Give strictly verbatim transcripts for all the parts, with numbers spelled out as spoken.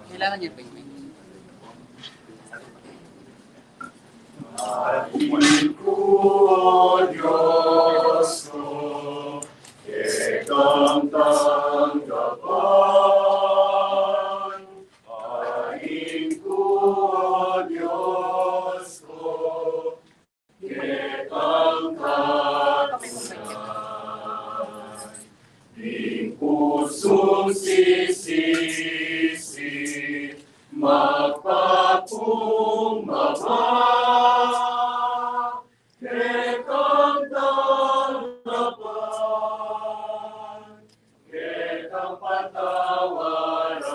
Kailangan niya pa yung mic. Ain ku, O Dios ku, kekang tanggapan. Ain ku, O Dios ku, kekang kapisan. Ing pusung sisisi, magpakumbaba, kekang tanggapan, kekang patawaran.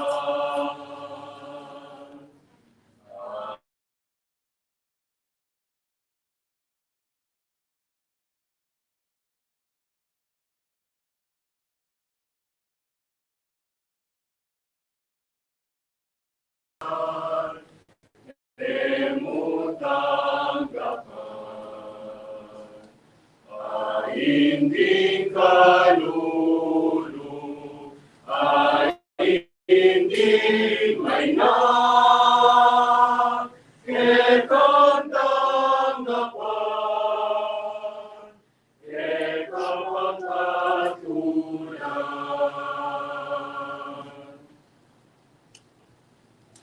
Deng mu tanggapan. Ain ding kalulu, ain ding maina, kekang tanggapan, kekang pangkatunan.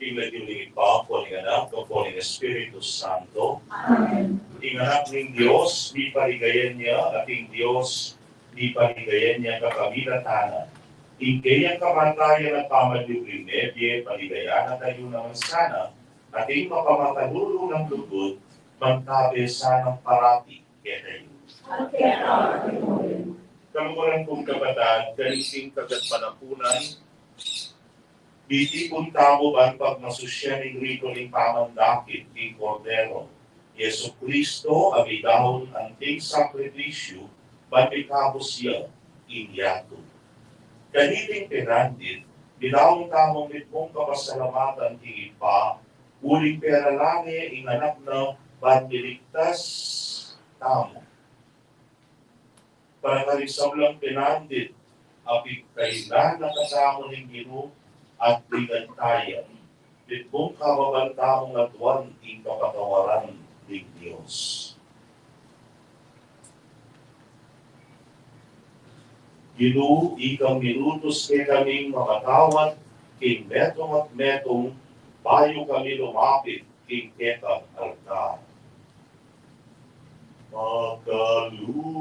King lagyu ning Ibpa, ampo ning Anak, ampo ning Espiritu Santo. Amen. Ing Anak ning Dios, mipaligayan ya, at ing Dios, mipaligayan ya kakamilatan na. Ing keyang kamatayan at pamanyubling mebie, paligayan na tayu naman sana, at ing mapamakalulu nang lugud, mantabe sanang parati kekayu. At keka. Kaluguran kung kapatad, kaniting kaganpanapunan, mitipun tamu ban pagmasusyan ing ritu ning pamandakit king Kordero, Jesucristo, a midaun anting sakripisyu, ban mikabus ya ing yatu. Kaniting penandit, midaun tamung mitmung kapasalamatan king Ibpa, uling peralan ne ing Anak na ban miligtas tamu. Para karing sablang penandit, a pigkainan na katamu ning Ginu at ligad taya, mitmung kababan tamung aduan ing kapatawaran ning Dios. Ginu, ikang minutus kekaming mamatawad king metung at metung, bayu kami lumapit king kekang altar. Pakalulu,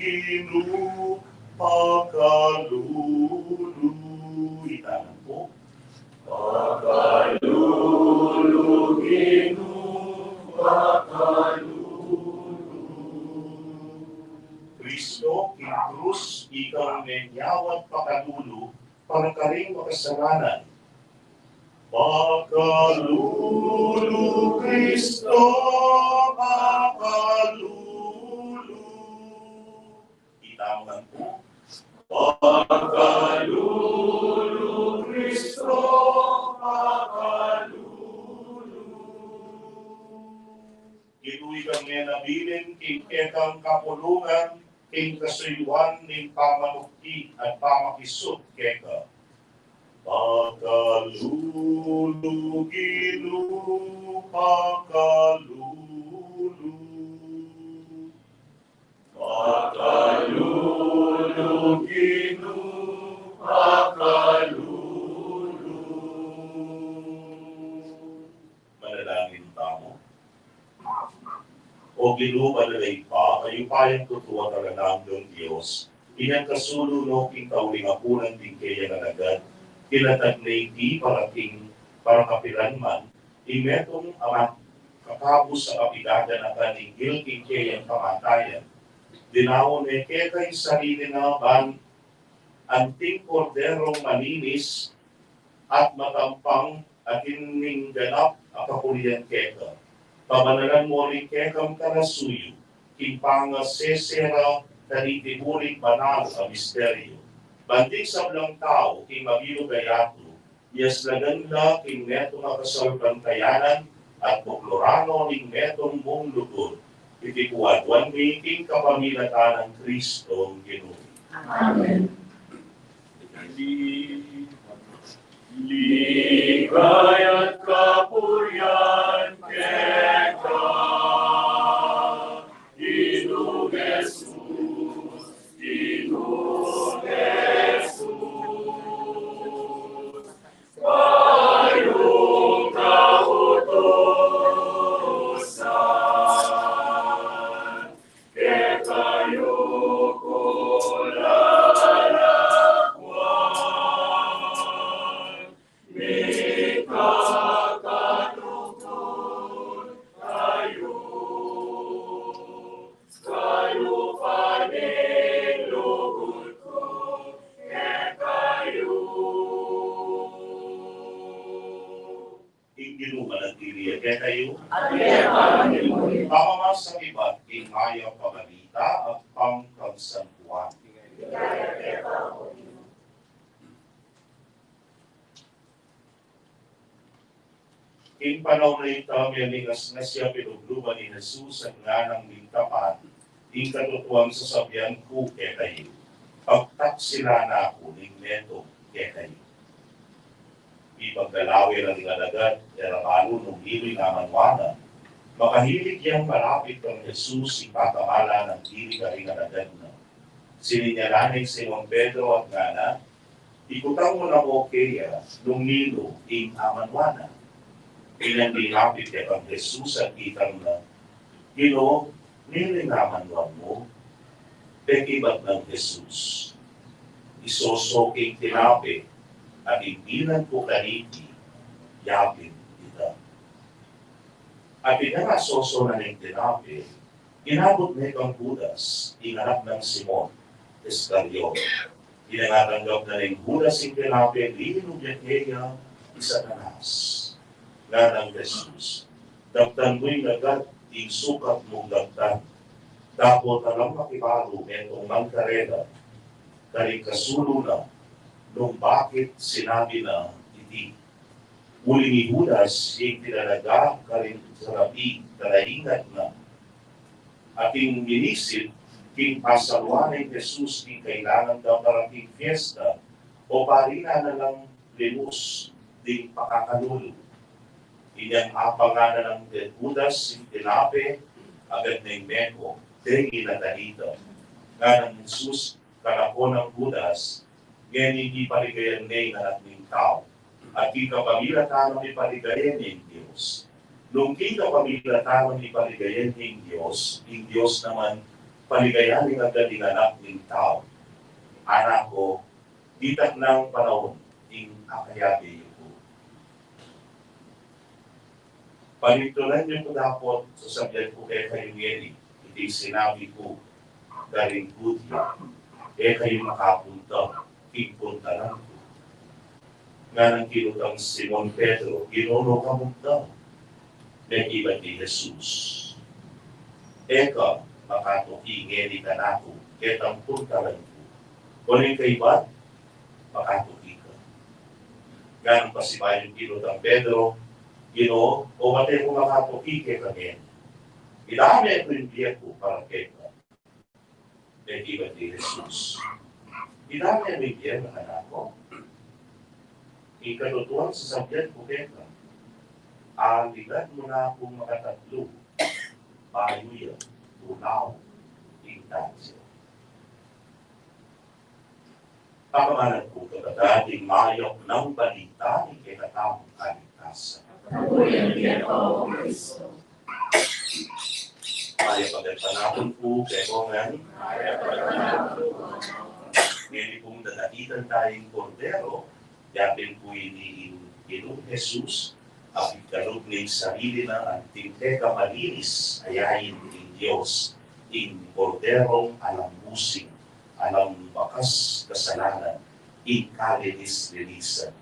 Ginu, pakalulu. Itamu pu. Pakalulu, Ginu, pakalulu. Kristo, king krus, ikang menyawad pakalulu, para karing makasalanan. Pakalulu, Kristo, pakalulu. Itamu ngan pu. Pakalulu, Kristo, pakalulu. Ginu, ikang menabilin king kekang kapulungan, king kasuyuan ning pamanukti at pamakisut keka. Pakalulu, Ginu, pakalulu. Pakalulu, Ginu, pakalulu. Manalangin tamu. O Ginu, Ibpa, mayupayang tutu at alang anggang Dios, inyang kasulu no king kauling apunan ding keyang alagad, kinatag na iti para king, para kapilan man, ing metung a makakabus a kapigaganakan ning hinggil king keyang kamatayan. Dinaun ne keka ing sarili na ban anting korderong maninis at matampang atin ning ganap a kapurian keka. Pabanalan mo rin kekang talasuyu king pangasesera kaniti buring banal a misteryu. Ban ding sablang tau king mabilug a yatu, miyaslagan la king metung a kasalpantayanan at bukluranan ning metung mung lugud. Iti pu aduan mi king kapamilatan nang Kristong Ginu mi. Amen. Ligaya at kapurian keka, Ginung Jesus, Ginung Jesus. Kayung kautusan, kekayu ku lalakwan, mikakalugud kayu. Kayu pa ning lugud ku kekayu. Ing Ginu manatili ya kekayu. At keka mu rin. Pamamasa ibat ing mayap a balita agpang kang San Juan. Ligaya keka, O Ginu. King panaun a ita, miyalingas na ya, pilubluban i Jesus at nganang, "Ning tapat, ing katutuan sasabian ku kekayu, pagtaksilan na ku ning metung kekayu." Mipaggalawe la ring alagad, e ra balu nung nilu ing amanuan na. Makahilig yang malapit kang Jesus, ipakamalan na ning dili karing alagad na. Sinyulan na ning Simon Pedro at ngana, "Ikutang mu na mu keya nung nilu ing amanuan na." Inyang linapit ya kang Jesus at itang na, "Ginu, nilu ing amanuan mu?" Pekibat nang Jesus, "Isoso ke ing tinape, at ing dinan ku kaniti, yapin ita." At inyang asoso na ning tinape, inabut ne kang Judas, ing anak nang Simon Iscariote. Inyang atanggap na ning Judas ing tinape, linub ya keya i Satanas. Nganang Jesus, "Daptan mu ing agad ing sukat mung daptan." Dapot alang makibalu metung mangkarela karing kasulu na nung bakit sinabi na iti. Uling i Judas, ing tinalaga karing sarabi, talaingat na. Ating minisip, king pasaluan nang Jesus ing kailangan da para king fiesta, o parinan na lang linus ding pakakalulu. Inyang apangan na nang Judas ing tinape, agad neng meko, deng ina kanita. Nganang Jesus, "Kalakon nang Judas, ngeni mipaligayan ne ing Anak ning Tau, at king kapamilatan na mipaligayan ne ing Dios. Nung king kapamilatan na mipaligayan ne ing Dios, ing Dios naman paligayan ne agad ing Anak ning Tau." Anak ku, ditak nang panaun ing akayabe yu ku. Panintunan yu ku dapot, sasabian ku kekayu ngeni, iti sinabi ku karing Judio, e kayu makapunta king puntalan ku. Nganang kinutang Simon Pedro, "Ginu, nu ka munta?" Mekibat i Jesus, "E ka makatuki ngeni kanaku ketang puntalan ku. Oneng kaibat, makatuki ka." Nganang pasibayu kinutang Pedro, "Ginu, o bate ku makatuki keka ngeni, idame ku ing bie ku para keka." Mekibat i Jesus, "Idame mu ing bie mu kanaku? Ing katutuan sasabian ku keka, aligan mu na kung makatatlu bayu ya tulaw ing tatsu." Pakamalan ku, kapatad, ing mayap nang balita ning kekatamung kaligtasan. Mayap a gatpanapun pu kekongan. Ngeni pung dadakitan taya ing Kordero, yapin pu ini ing Ginung Jesus, a pigkalub ning sarili na anting teka malinis a yain ning Dios, ing Korderong alang busing, alang bakas kasalanan, ing kalinis-linisan.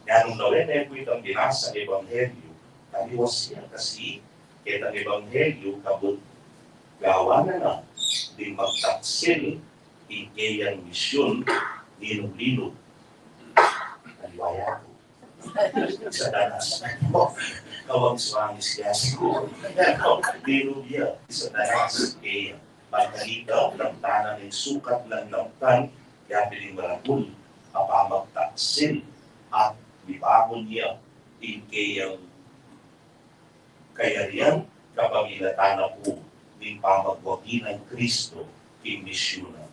Nung lawen ne pu itang binasang ebanghelyu, taliwas ya kasi ketang ebanghelyu kabud gawan na na ding magtaksil ing keyang misyun, ninung-ninung. Aliwa ya pu. Satanas. Kawang suangis ya siku. Ninung ya, Satanas, keya. Magkalita, lamtanan ing sukat nang lamtan, ya pin ing maragul a pamagtaksil at mibangun ya ing keyang kayarian kapamilatan na pu ning pamagwagi nang Kristo king misyun na.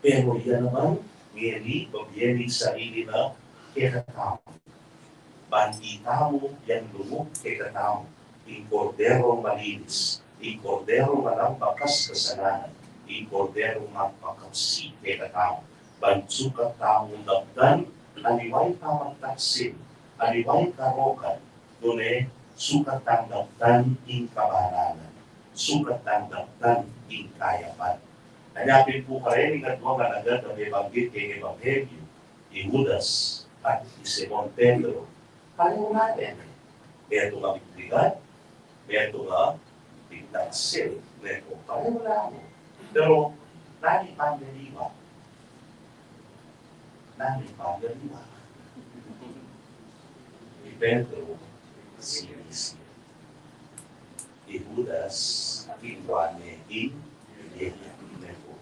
Pero ya naman, ngeni, bibie ning sarili na kekatamu. Ban itamu yang lugud kekatamu, ing Korderong malinis, ing Korderong alang bakas kasalanan, ing Korderong magpakapsi kekatamu, ban sukat tamung daptan, aliwa ing pamagtaksil, aliwa ing karokan, nune sukat tang daptan ing kabanalan, sukat tang daptan ing kayapan. Anya pin pu kareng adwang alagad a mebanggit keng ebanghelyu, i Judas at i Simon Pedro, pareho la ne. Metung a mitrigan, metung a migtaksil, ne pu, pareho la ne. Pero nanu ing panyaliwa? Nanu ing panyaliwa? I Pedro, sinisi. I Judas, kinuan ne ing bibie na, ne pu.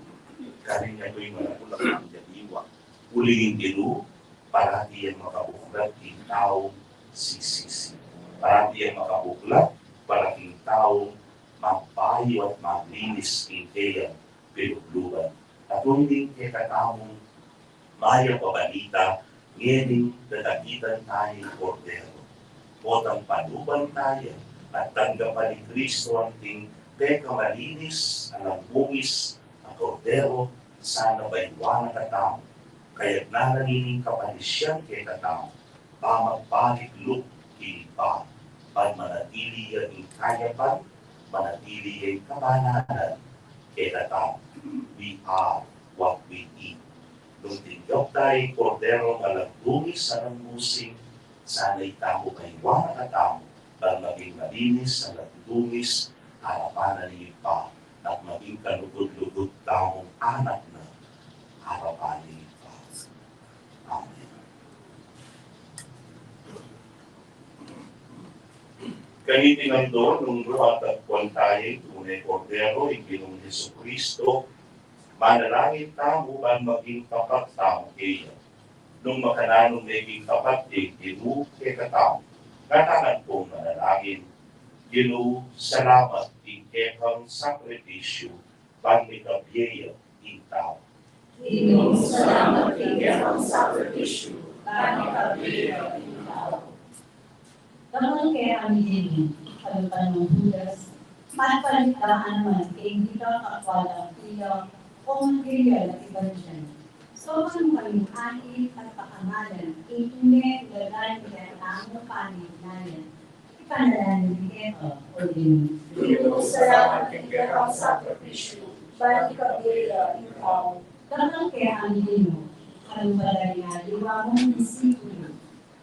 Karin ya pu ing maragul a panyaliwa. Uling ing Ginu, parati yang makabuklat king taung sisisi. Parati yang makabuklat para king taung magbayu at maglinis king keyang pilubluban. At uling kekatamung mayap a balita, ngening dadagitan taya ing Kordero. Potang paluban taya at tanggapan i Kristo anting pekamalinis, alang bungis a Kordero, sana bayuan na katamu. Kaya't nanalangin ing kapalisyang kekatamu, pamagbalik lub king Ibpa, ban manatili ya ing kayapan, manatili ya ing kabanalan kekatamu. We are what we eat. Nung tinggap taya ing Korderong alang dungis, alang musing, sana itamu bayuan na katamu, ban maging malinis alang dungis arapan na ning Ibpa, at maging kalugud-lugud tamung anak na arapan na ning Ibpa. Amen. Kaniting aldo, nung ruwa tagpuan taya ing tune Kordero, ing Ginung Jesucristo, manalangin tamu ban maging tapat tamu keya. Nung makananu meging tapat ing Ginu kekatamu, ngatanan kung manalangin: Ginu, salamat king kekang sakripisyu ban mikabie ya ing tau. Ginu, salamat king kekang sakripisyu ban mikabie ya ing tau. Dakal kekami Ginu, kalupa nang Judas, patpalit da ka naman king dika kakwala pia o manggaya na iban dian. Sokan mu kaming akit at pakamalan ing tune ulagan kekatamu panibinayan. Ipanalangin mi keka, O Ginu. Ginu, salamat king kekang sakripisyu ban mikabie ya ing tau. Dakal kekami Ginu, kalupa da ring aliwa mung disipulu,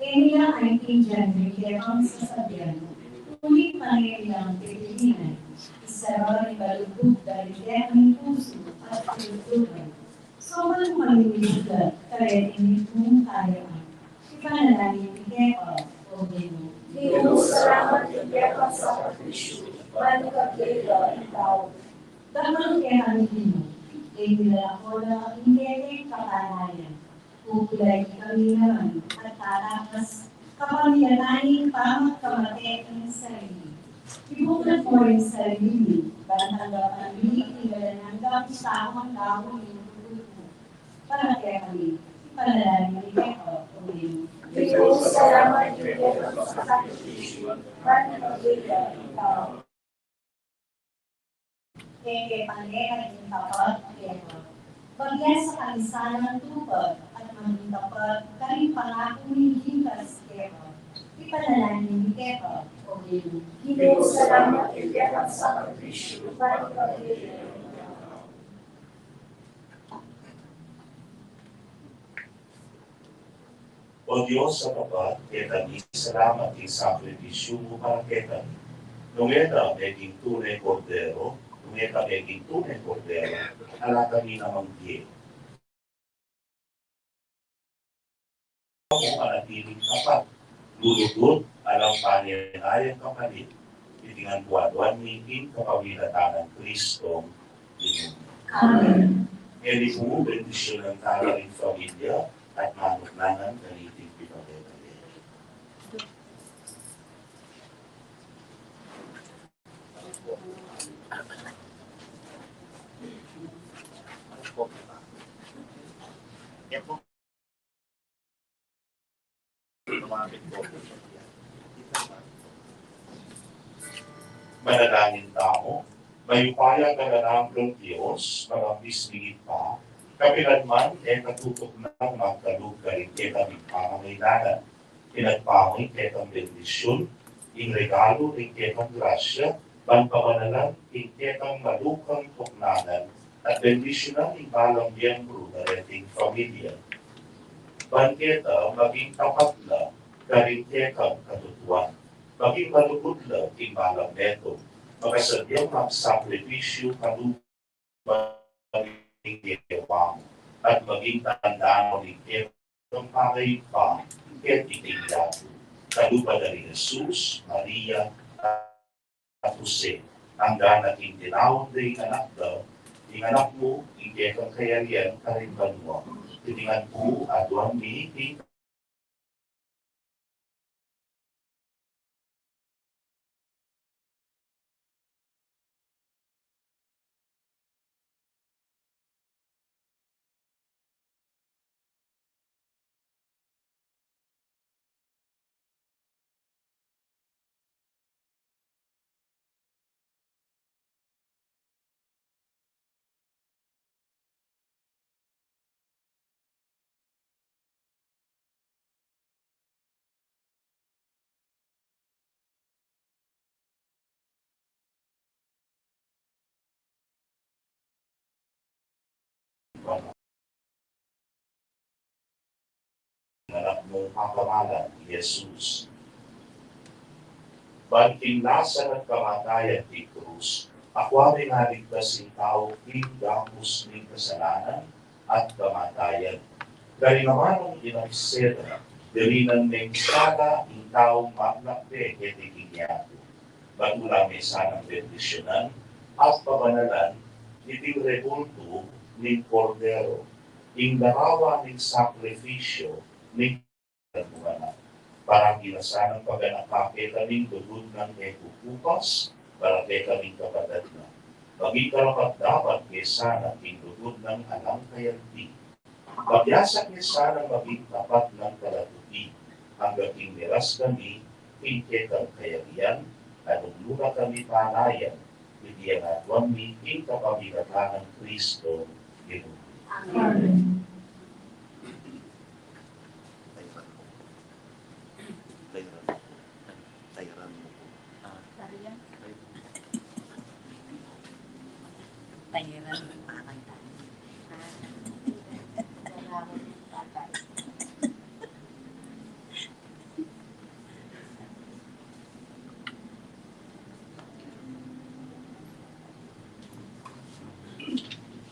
e mila aintindian ring kekang sasabian, uling pane milang pipilinan, isara ring balugud da ring kekang pusu at pilubluban. Sokan mu kaming mibuklat kareng mitmung kayarian. Ipanalangin mi keka, O Ginu. Ginu, salamat king kekang sakripisyu ban mikabie ya ing tau. Dakal kekami Ginu, e mila lakola ing kekeng kapanayan. Kukulay kami naman at tatakas kapamilatan ning pamagkamate king sarili. Ibuklat mu ring sarili mi ban tanggapan mi ing alang anggang taung dahul ning lugud mu. Para kekami, ipanalangin mi keka, O Ginu. Ginu, salamat king kekang sakripisyu ban mikabie ya ing tau. Keke pane maging tapat keka. Bagya sa kami sanang tupad at maging tapat karing pangaku ming bigkas keka. Ipanalangin mi keka, O Ginu. Ginu, salamat king kekang sakripisyu ban mikabie ya ing tau. O O Dios a tapat, keta mi salamat king sakripisyu mu para keta. Nung e ta meging tune kordero, nung e ta meging tune kordero, ala kami namang bie. Manatiling tapat, lulugud, alang panyayang kapalit, iti ngan pu aduan mi king kapamilatan nang Kristong Ginu mi. Amen. Ngeni pu, bendisyunan tala ring familia at manuknanan kaniting pipabebale. Manalangin tamu. Mayupaya at alang anggang Dios, magambis ning Ibpa, kapilan man e katutuknang magkalub karing kekaming pangangailangan. Pinagpamu ing kekang bendisyun, ing regalu ning kekang grasya, ban pabanalan ing kekang malukang tuknangan at bendisyunan ing balang miyembru na reting familia. Ban keta maging tapat la karing kekang katutuan, maging malugud la king balang metung, makasadyang magsakripisyu kaluban ning gewa mu, at maging tanda na ning kekang pangaipa keti king yatu. Kaluban da ri Jesus, Maria, at Jose, anggang king tinaud da ing anak da, ing anak mu, ing kekang kayarian karin banua. Iti ngan pu aduan mi king Anak mu, pangamalan i Jesus. Ban king lasa at kamatayan king krus, akua ming aligtas ing tau king gabus ning kasalanan at kamatayan. Karing amanung inapseda, dirinan meng sala ing tau maglakbe keti king yatu. Batula me sanang bendisyunan at pabanalan iting rebultu ning Kordero, ing larawan ning sakrifisyu ning Para kila sanang paganaka kekami ing lugud nang e kukupas, para kekami ing kapatad na. Maging karapat-dapat ke sana king lugud nang alang kayanti. Pabiasa ke sanang maging tapat nang kalatupi, angga king miras kami king kekang kayarian, anung lula kami palayan, iti ang aduan mi king kapamilatan nang Kristo, Ginu mi. Amen. Tayran mu. Tayran mu. Tayran. Tayran.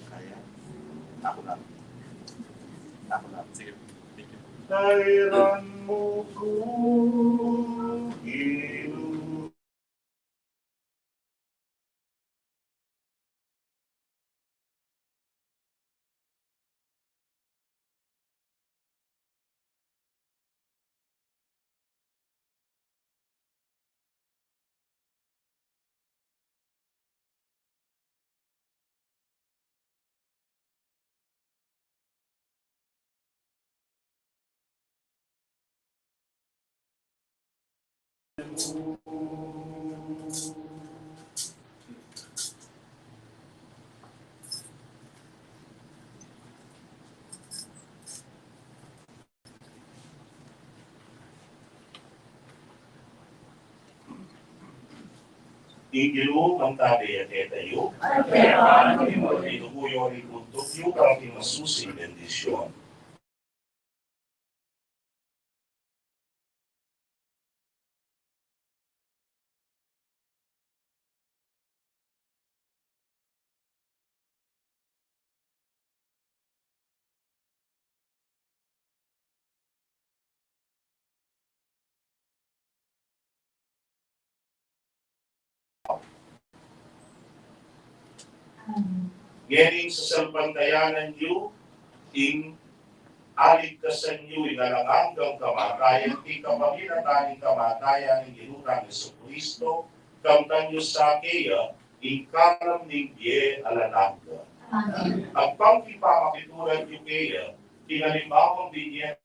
Kaya? Aku na. Aku na. Sige. Thank you. Tayran mu ku, Ginu. Ing Ginu mantabe ya keta yu. Itubu yu ring buntuk yu para king masusing bendisyun. Ngeni ing sasalpantayanan yu, ing aligtasan yu ing alang anggang kamatayan, king kapaminatan ning kamatayan ning Ginung Jesucristo, kamtan yu sa keya ing kalam ning bie alang angga. Amen. Agpang king pamakituran yu keya king alimbawang binye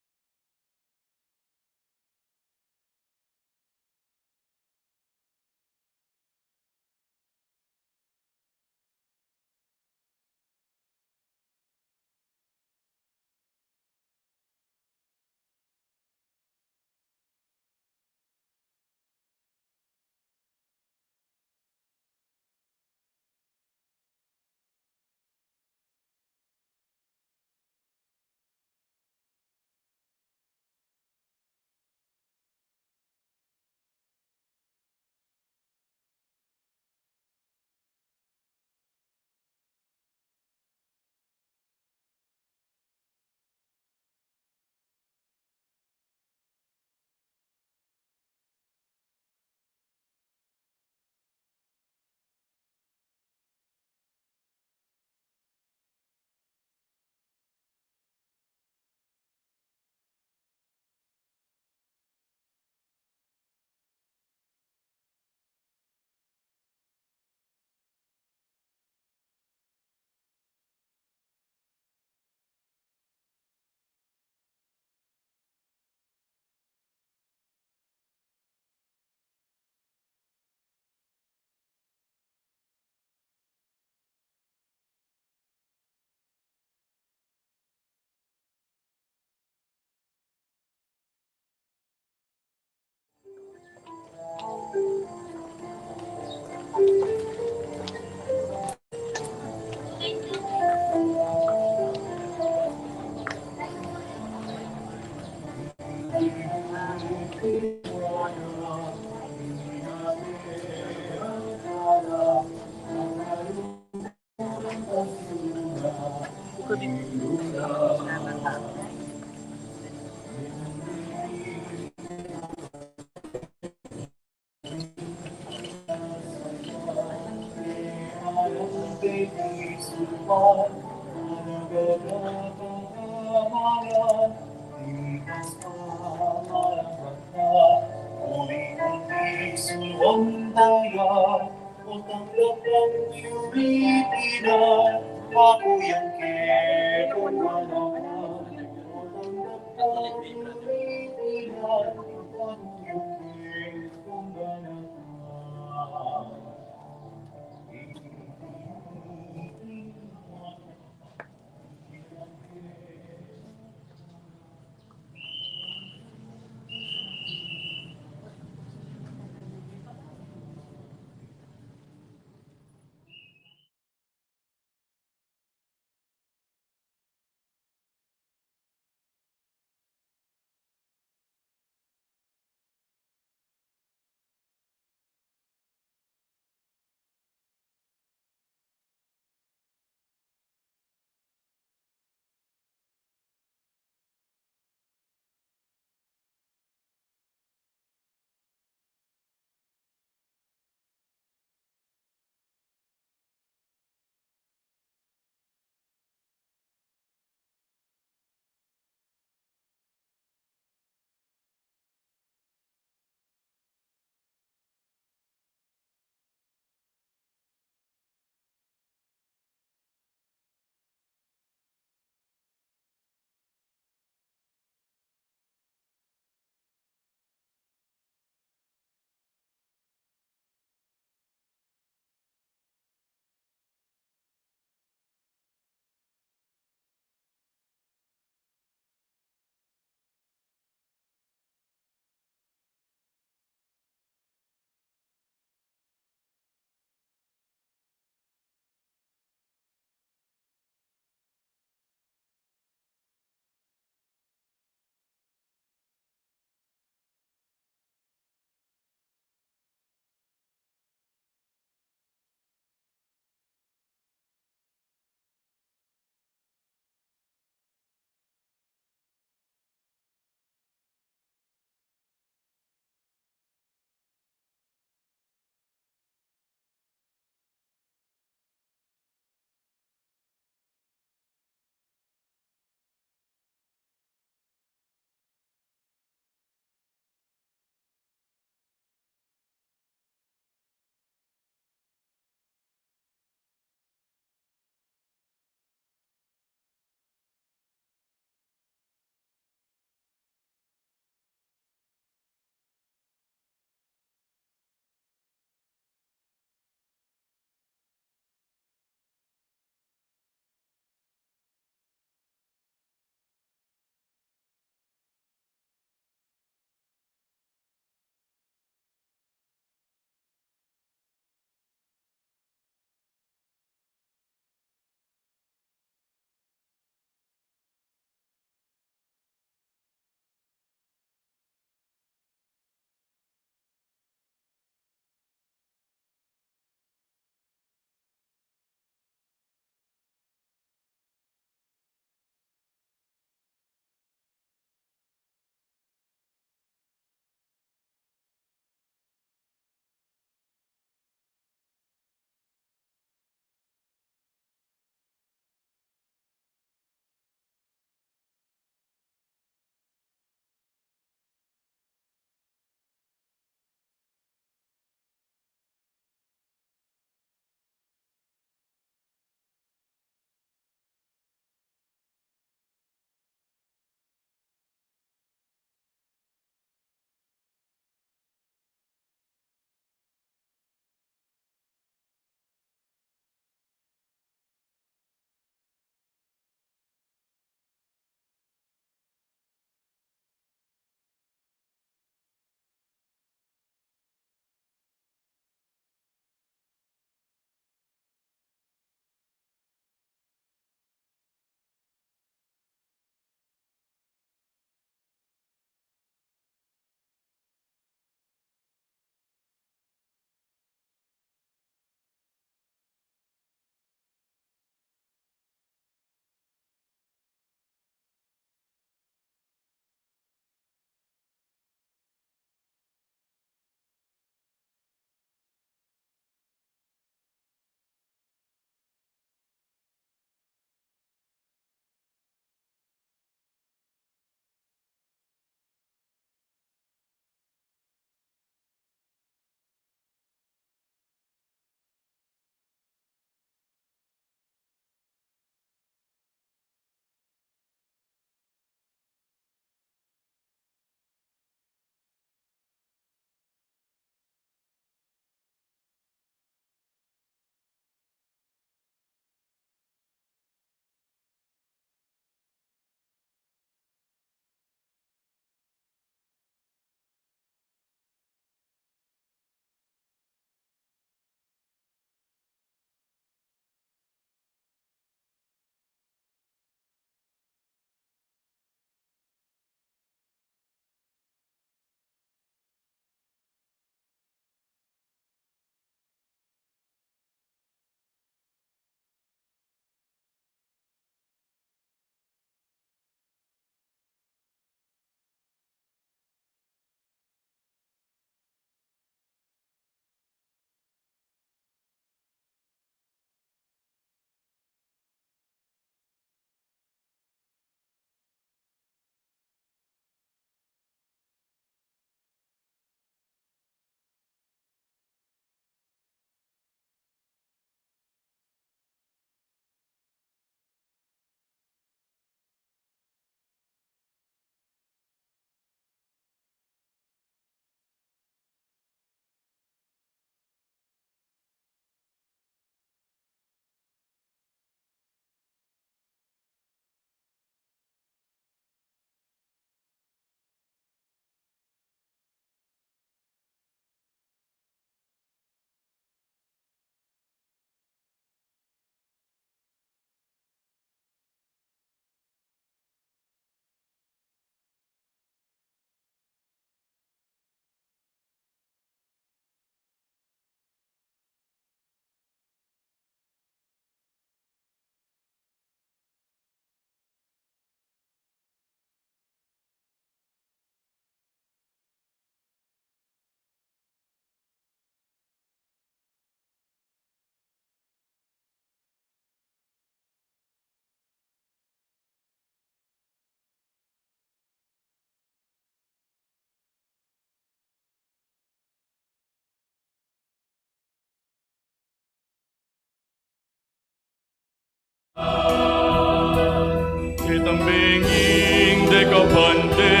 Tambenging dekapante,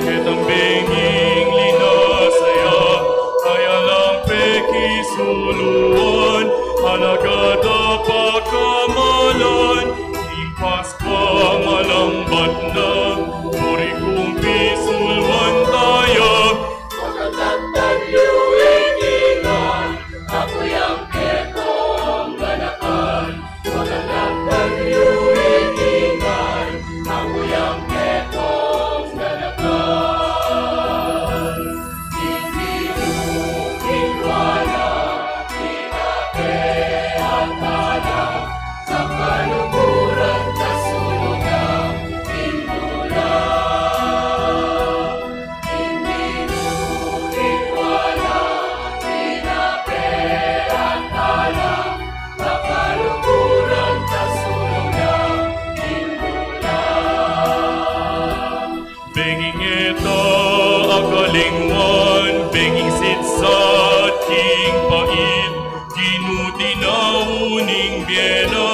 ketambenging linasa ya, kaya lang pekisuluan, alagad a pakamalan, ing Paskwa malambat na, buri kung pisuluan taya. Pagkatatan yu ikingan, aku yang kekong ganakan. Pagkatatan yu ikingan, aku yang kekong ganakan. Ing Ginu king wana, pinape at tana, sa kaluguran, sa sulungan, ing dula. Benging eta a kalingwan, benging sitsat king pait, Ginu, dinau ning bie na,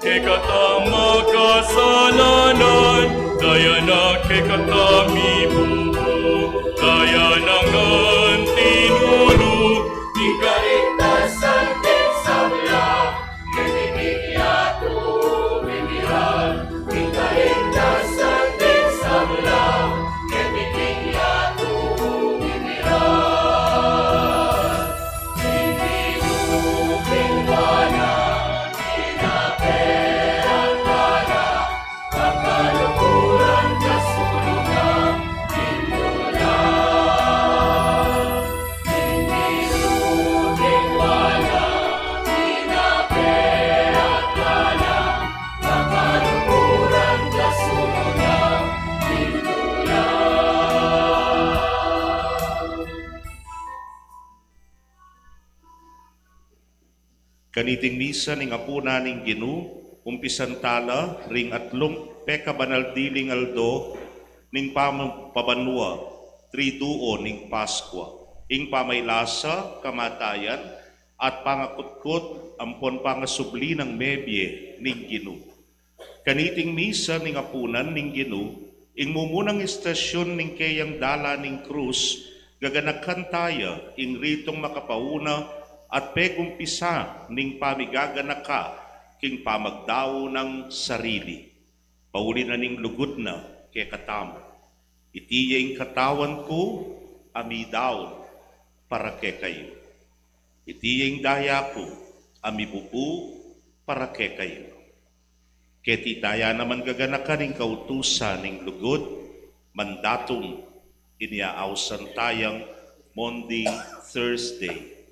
kekata makasalanan, daya na kekata mibubu, daya na ngan tinulu, ing kaligtasan king sabla, keti king yatu mimiran, ing kaligtasan king sabla, keti king yatu mimiran. Kaniting misa ning apunan ning Ginu, umpisan tala ring atlung pekabanal diling aldo ning pam-, pabanua, Triduo ning Paskwa, ing pamailasa, kamatayan, at pangakutkut ampon pangasubli nang mebie ning Ginu. Kaniting misa ning apunan ning Ginu, ing mumunang istasyun ning keyang dalan ning krus, gaganakan taya ing ritung makapauna at pegumpisa ning pamigaganaka king pamagdau nang sarili. Pauli na ning lugud na kekatamu. Iti ya ing katawan ku a midaun para kekayu. Iti ya ing daya ku a mibubu para kekayu. Keti taya naman gaganakan ing kautusan ning lugud, mandatung inya ausan tayang Maundy Thursday.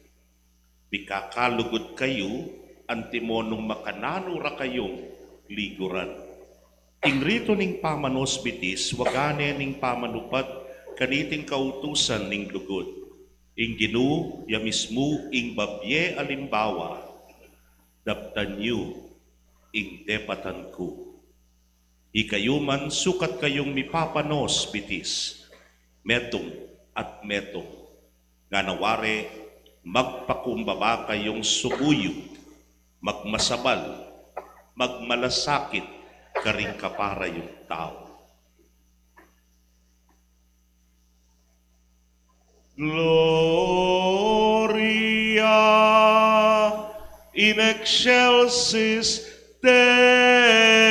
Mikakalugud kayu, antimo nung makananu ra kayung liguran. Ing ritu ning pamanusbitis, waga ne ning pamanupad kaniting kautusan ning lugud. Ing Ginu ya mismu ing babie alimbawa, daptan yu ing depatan ku. Ikayu man, sukat kayung mipapanusbitis, metung at metung, ngana wari, magpakumbaba kayung subuyu, magmasabal, magmalasakit karing kapara yung tau. Gloria in excelsis Deo.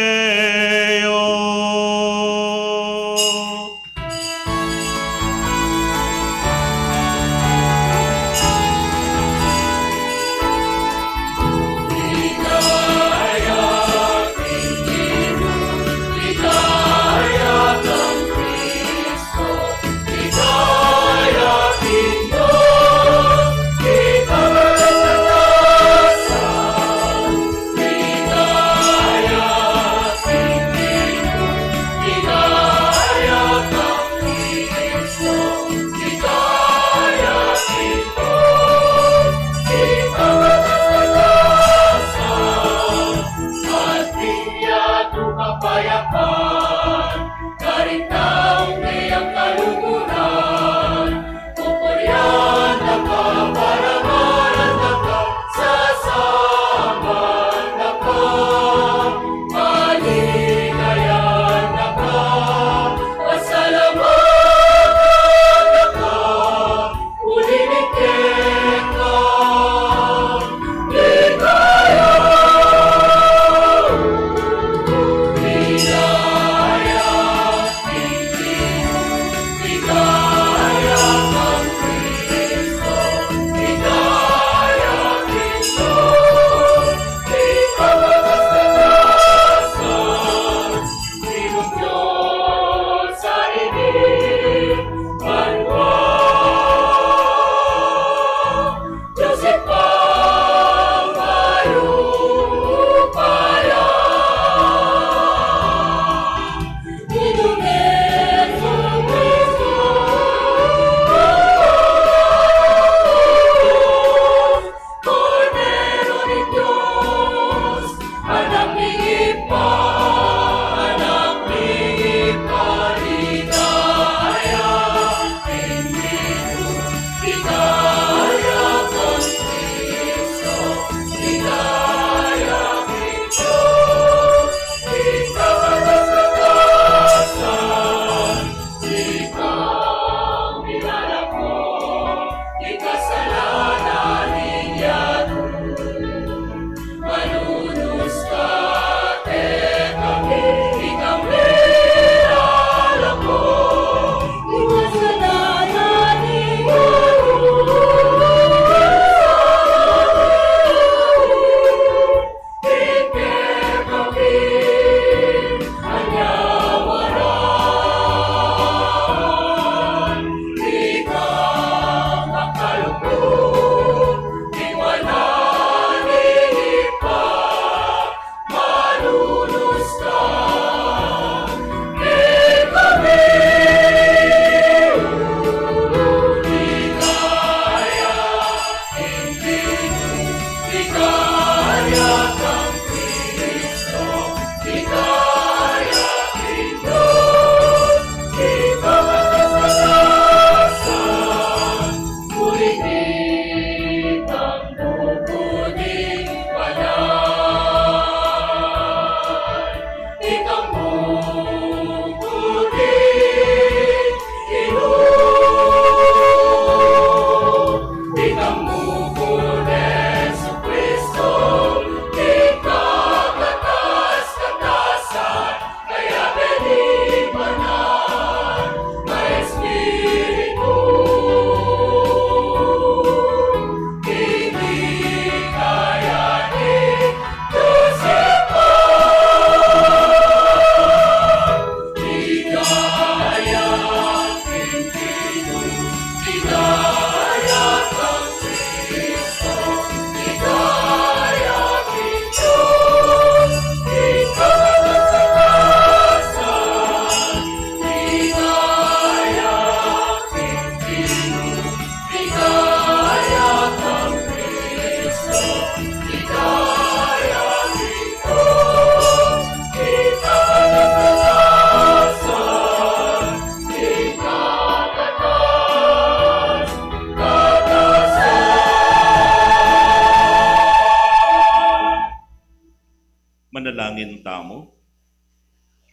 Tamu.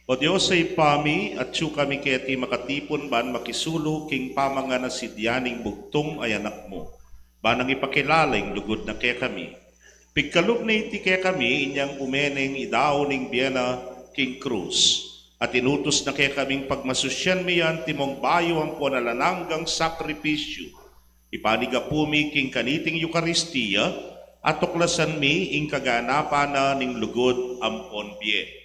O Dios a Ibpa mi, atyu kami keti makatipun ban makisulu king pamangan a sidya ning bugtung a Anak mu, ban nang ipakilala ing lugud na kekami. Pigkalub na iti kekami inyang ume neng idao ning bie na king krus, at inutus na kekaming pagmasusyan mi ya antimong bayu ampon alang anggang sakripisyu. Ipanigapu mi king kaniting Eukaristia, atuklasan mi ing kaganapan na ning lugud ampon bie.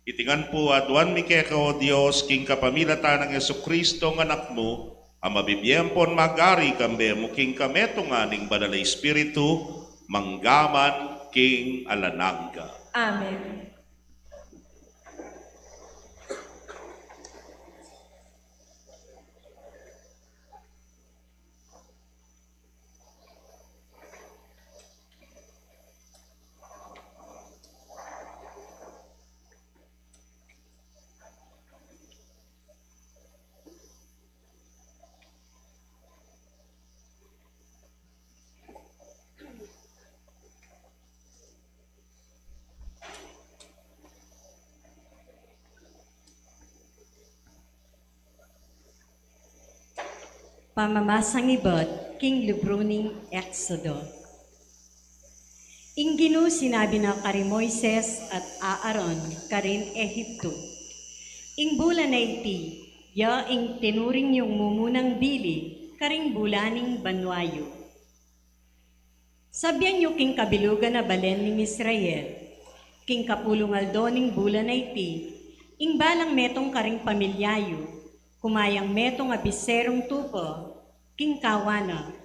Iti ngan pu aduan mi keka, O Dios, king kapamilatan nang Jesucristo a Anak mu, a mabibie ampon magari kambe mu king kametungan ning Banal a Espiritu, mangga man king alang angga. Amen. Pamamasang ibat king libru ning Exodo. Ing Ginu sinabi na kari Moises at Aaron karin Egipto, "Ing bulan a iti ya ing tinuring yung mumunang bili karing bulan ning banua yu. Sabian yu king kabilugan a balen ning Israel, king kapulung aldo ning bulan a iti, ing balang metung karing pamilya yu, kumayang metung a biserung tupa king kawan na,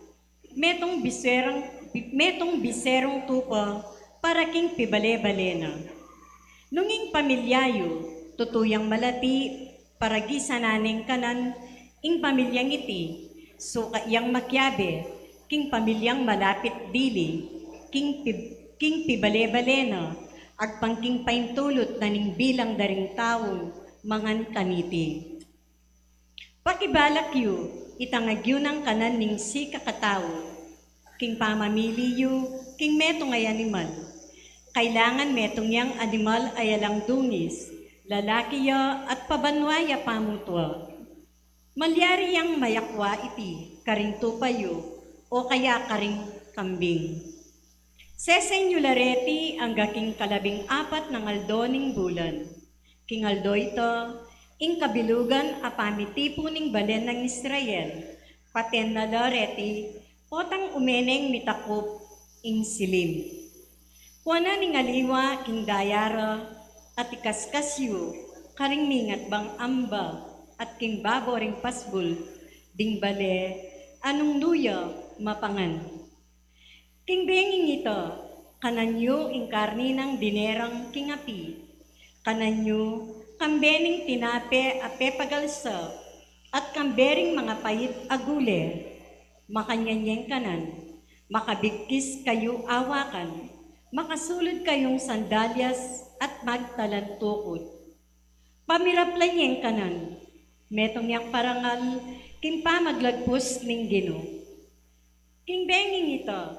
metung biserung, metung biserung tupa para king pibale-bale na. Nung ing pamilya yu tutu yang malati, para gisanan neng kanan ing pamilyang iti, sukat yang makiabe king pamilyang malapit dili, king pib-, king pibale-bale na, agpang king paintulut na ning bilang da ring taung mangan kaniti. Pakibalak yu, itangag yu nang kanan ning sikakatau, king pamamili yu king metung a animal. Kailangan metung yang animal a alang dungis, lalaki ya at pabanua ya pamutua. Malyari yang mayakwa iti karing tupa yu o kaya karing kambing. Sesen yu la reti angga king kalabing apat nang aldo ning bulan. King aldo ita, ing kabilugan a pamitipun ning balen nang Israel, paten na la reti, potang ume neng mitakup ing silim. Kuanan ing aliwa king daya ra, at ikaskas yu karing mingatbang amba at king babo ring pasbul ding bale, a nung nu ya mapangan. King benging ita, kanan yu ing karni nang dinerang king api. Kanan yu kambe ning tinape a pepagalsa at kambe ring mangapait a gule. Makanyan yeng kanan, makabigkis kayu awakan, makasulud kayung sandalyas at magtalantukut. Pamiraplan yeng kanan, metung yang parangal king pamaglagpus ning Ginu. King benging ita,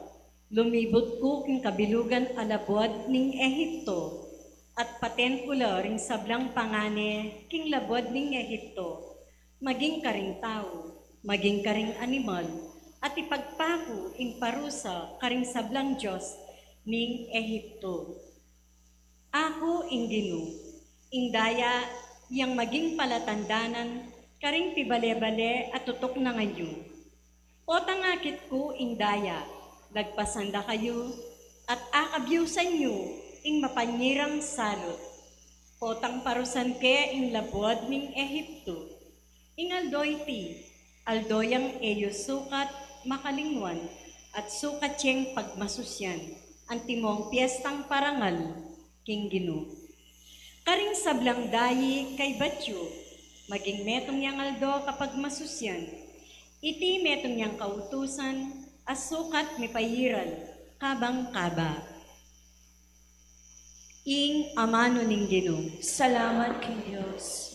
lumibut ku king kabilugan a labuad ning Egipto, at paten ku la ring sablang pangane king labuad ning Egipto, maging karing tau, maging karing animal, at ipagpaku ing parusa karing sablang dios ning Egipto. Aku ing Ginu, ing daya yang maging palatandanan karing pibale-bale a tutuk na ngan yu. Potang akit ku ing daya, lagpasan da kayu, at akabyusan yu ing mapanyirang salut. Potang parusan ke ing labuad ning Egipto. Ing aldo iti, aldo yang e yu sukat makalingwan, at sukat yeng pagmasusyan, antimong piestang parangal king Ginu. Karing sablang dayi kaybat yu, maging metung yang aldo kapagmasusyan, iti metung yang kautusan, a sukat mipairal kabang kaba. Ing amanu ning Ginu. Salamat king Dios.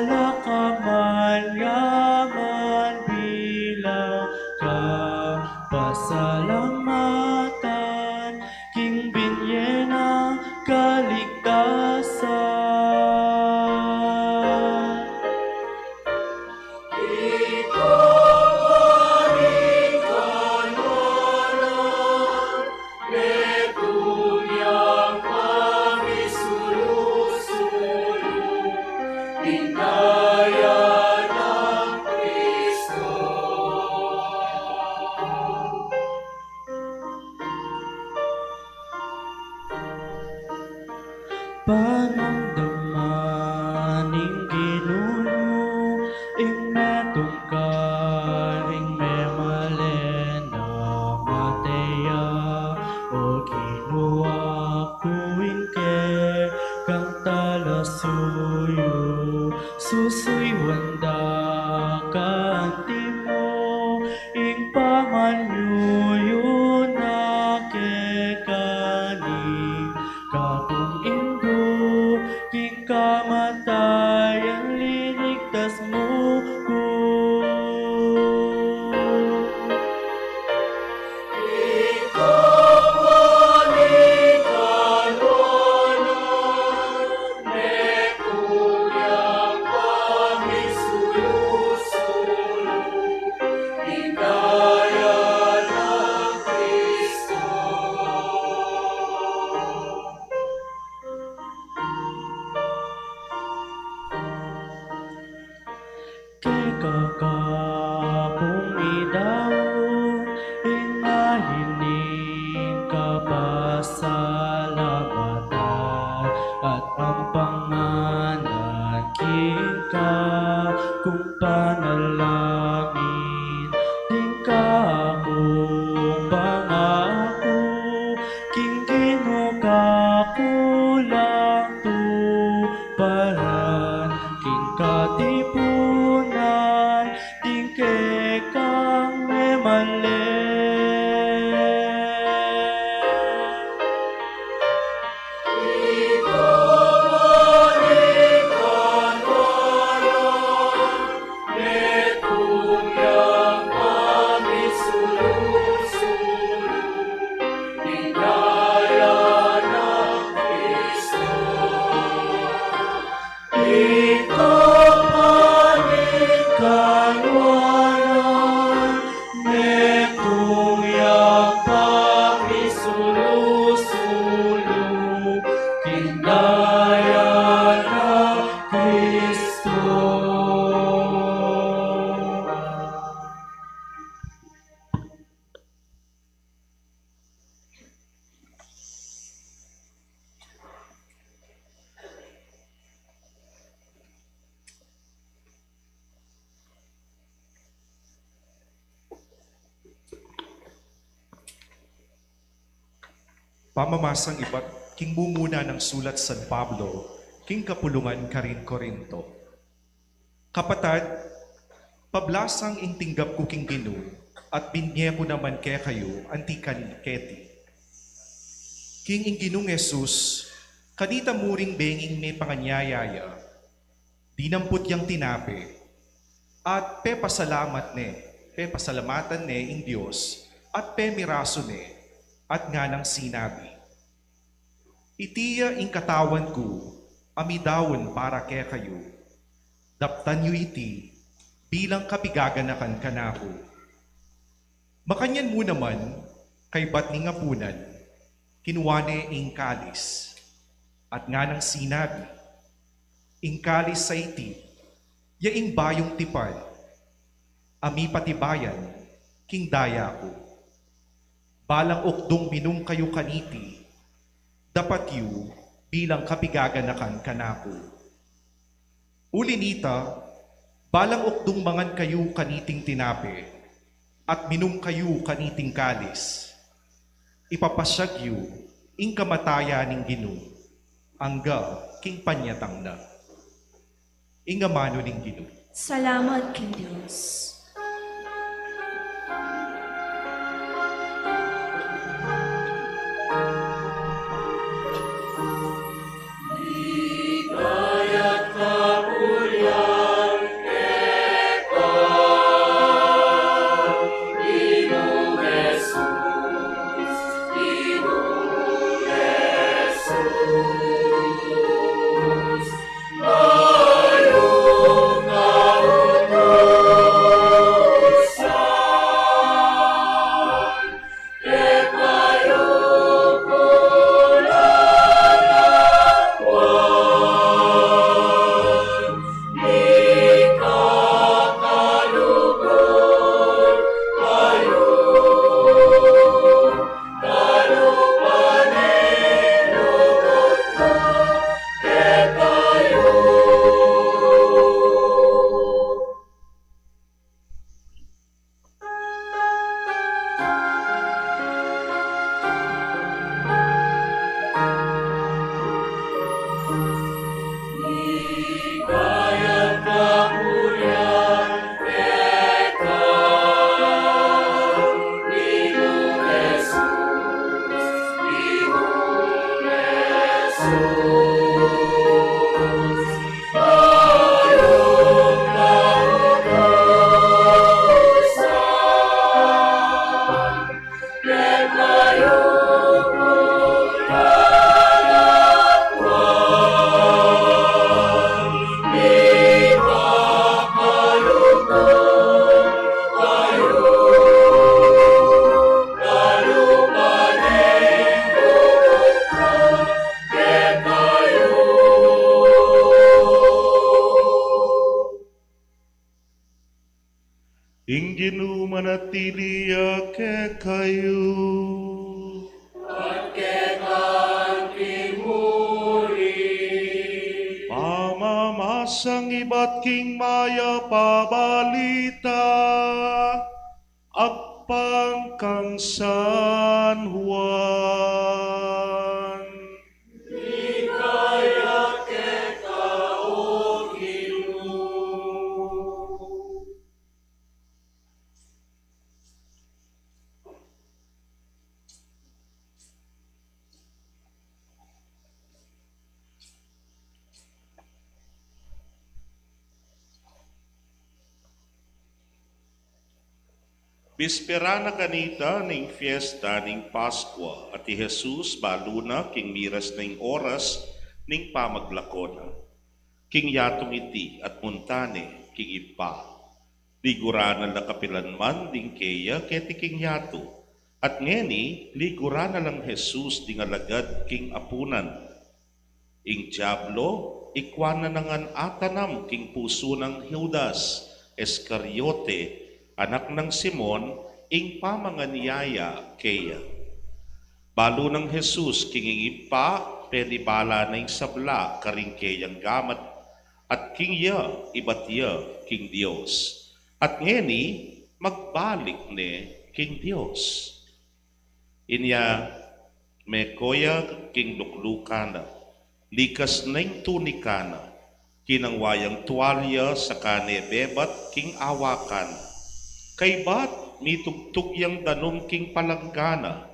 Lakaman yaman bilang kapasalamatan, king binye nang kaligtasan. Panamdaman ning Ginu ing metung ka, ing memalen a mate ya. O Ginu, aku ing kekang talasuyu, susuyuan da ka antimo, ing pamanyuyu na keka ning Kapung Indu, king kamatayan liligtas mu ku. Keka ka pu midaun ing ain ning kapasalamatan, at ampanganan king kakung panalangin, ding kakung pangaku, king Ginu kaku lang tuparan, king katipunan ding kekang memalen. Ika panikanwanan, metung yang pangisulu-sulu, king daya nang Kristo. Pamamasang ibat king mumuna nang sulat San Pablo king kapulungan karin Corinto. Kapatad, pablasang ing tinggap ku king Ginu, at binye ku naman kekayu anti kan keti. King ing Ginung Jesus, kanita mu ring benging mepanganyaya ya, dinampot yang tinape, at pepasalamat ne, pepasalamatan ne ing Dios, at pemirasu ne, at nganang sinabi, "Iti ya ing katawan ku, a midaun para kekayu. Daptan yu iti bilang kapigaganakan kanaku." Makanyan mu naman, kaybat ning apunan, kinua ne ing kalis, at nganang sinabi, "Ing kalis a iti, ya ing bayung tipan, a mipatibayan king daya ku. Balang ukdung minum kayu kaniti, dapat yu bilang kapigaganakan kanaku. Uli nita, balang ukdung mangan kayu kaniting tinape, at minum kayu kaniting kalis, ipapasyag yu ing kamatayan ning Ginu, angga king panyatang na." Ing amanu ning Ginu. Salamat king Dios. Ing Ginu manatili ya kekayu. At keka rin. Pamamasang ibat king Mayap a Balita agpang kang San Juan. Ligaya keka, O Ginu. Bispera na kanita ning fiesta ning Paskua, at i Jesus balu na king miras na ing oras ning pamaglako na. King yatung iti at munta ne king Ibpa. Liguran na la kapilan man ding keya keti king yatu. At ngeni, liguran na lang Jesus ding alagad king apunan. Ing Diablo, ikwan na ngan atanam king pusu nang Judas Iscariote, anak nang Simon, ing pamanganyaya keya. Balu nang Jesus king ing Ibpa, penibala na ing sabla karing keyang gamat, at king ya, ibat ya king Dios. At ngeni, magbalik ne king Dios. Inya meko ya king luklukan na, likas na ing tunika na, kinangwa yang tualya saka ne bebat king awakan. Kaybat mitugtug yang danum king palangga na,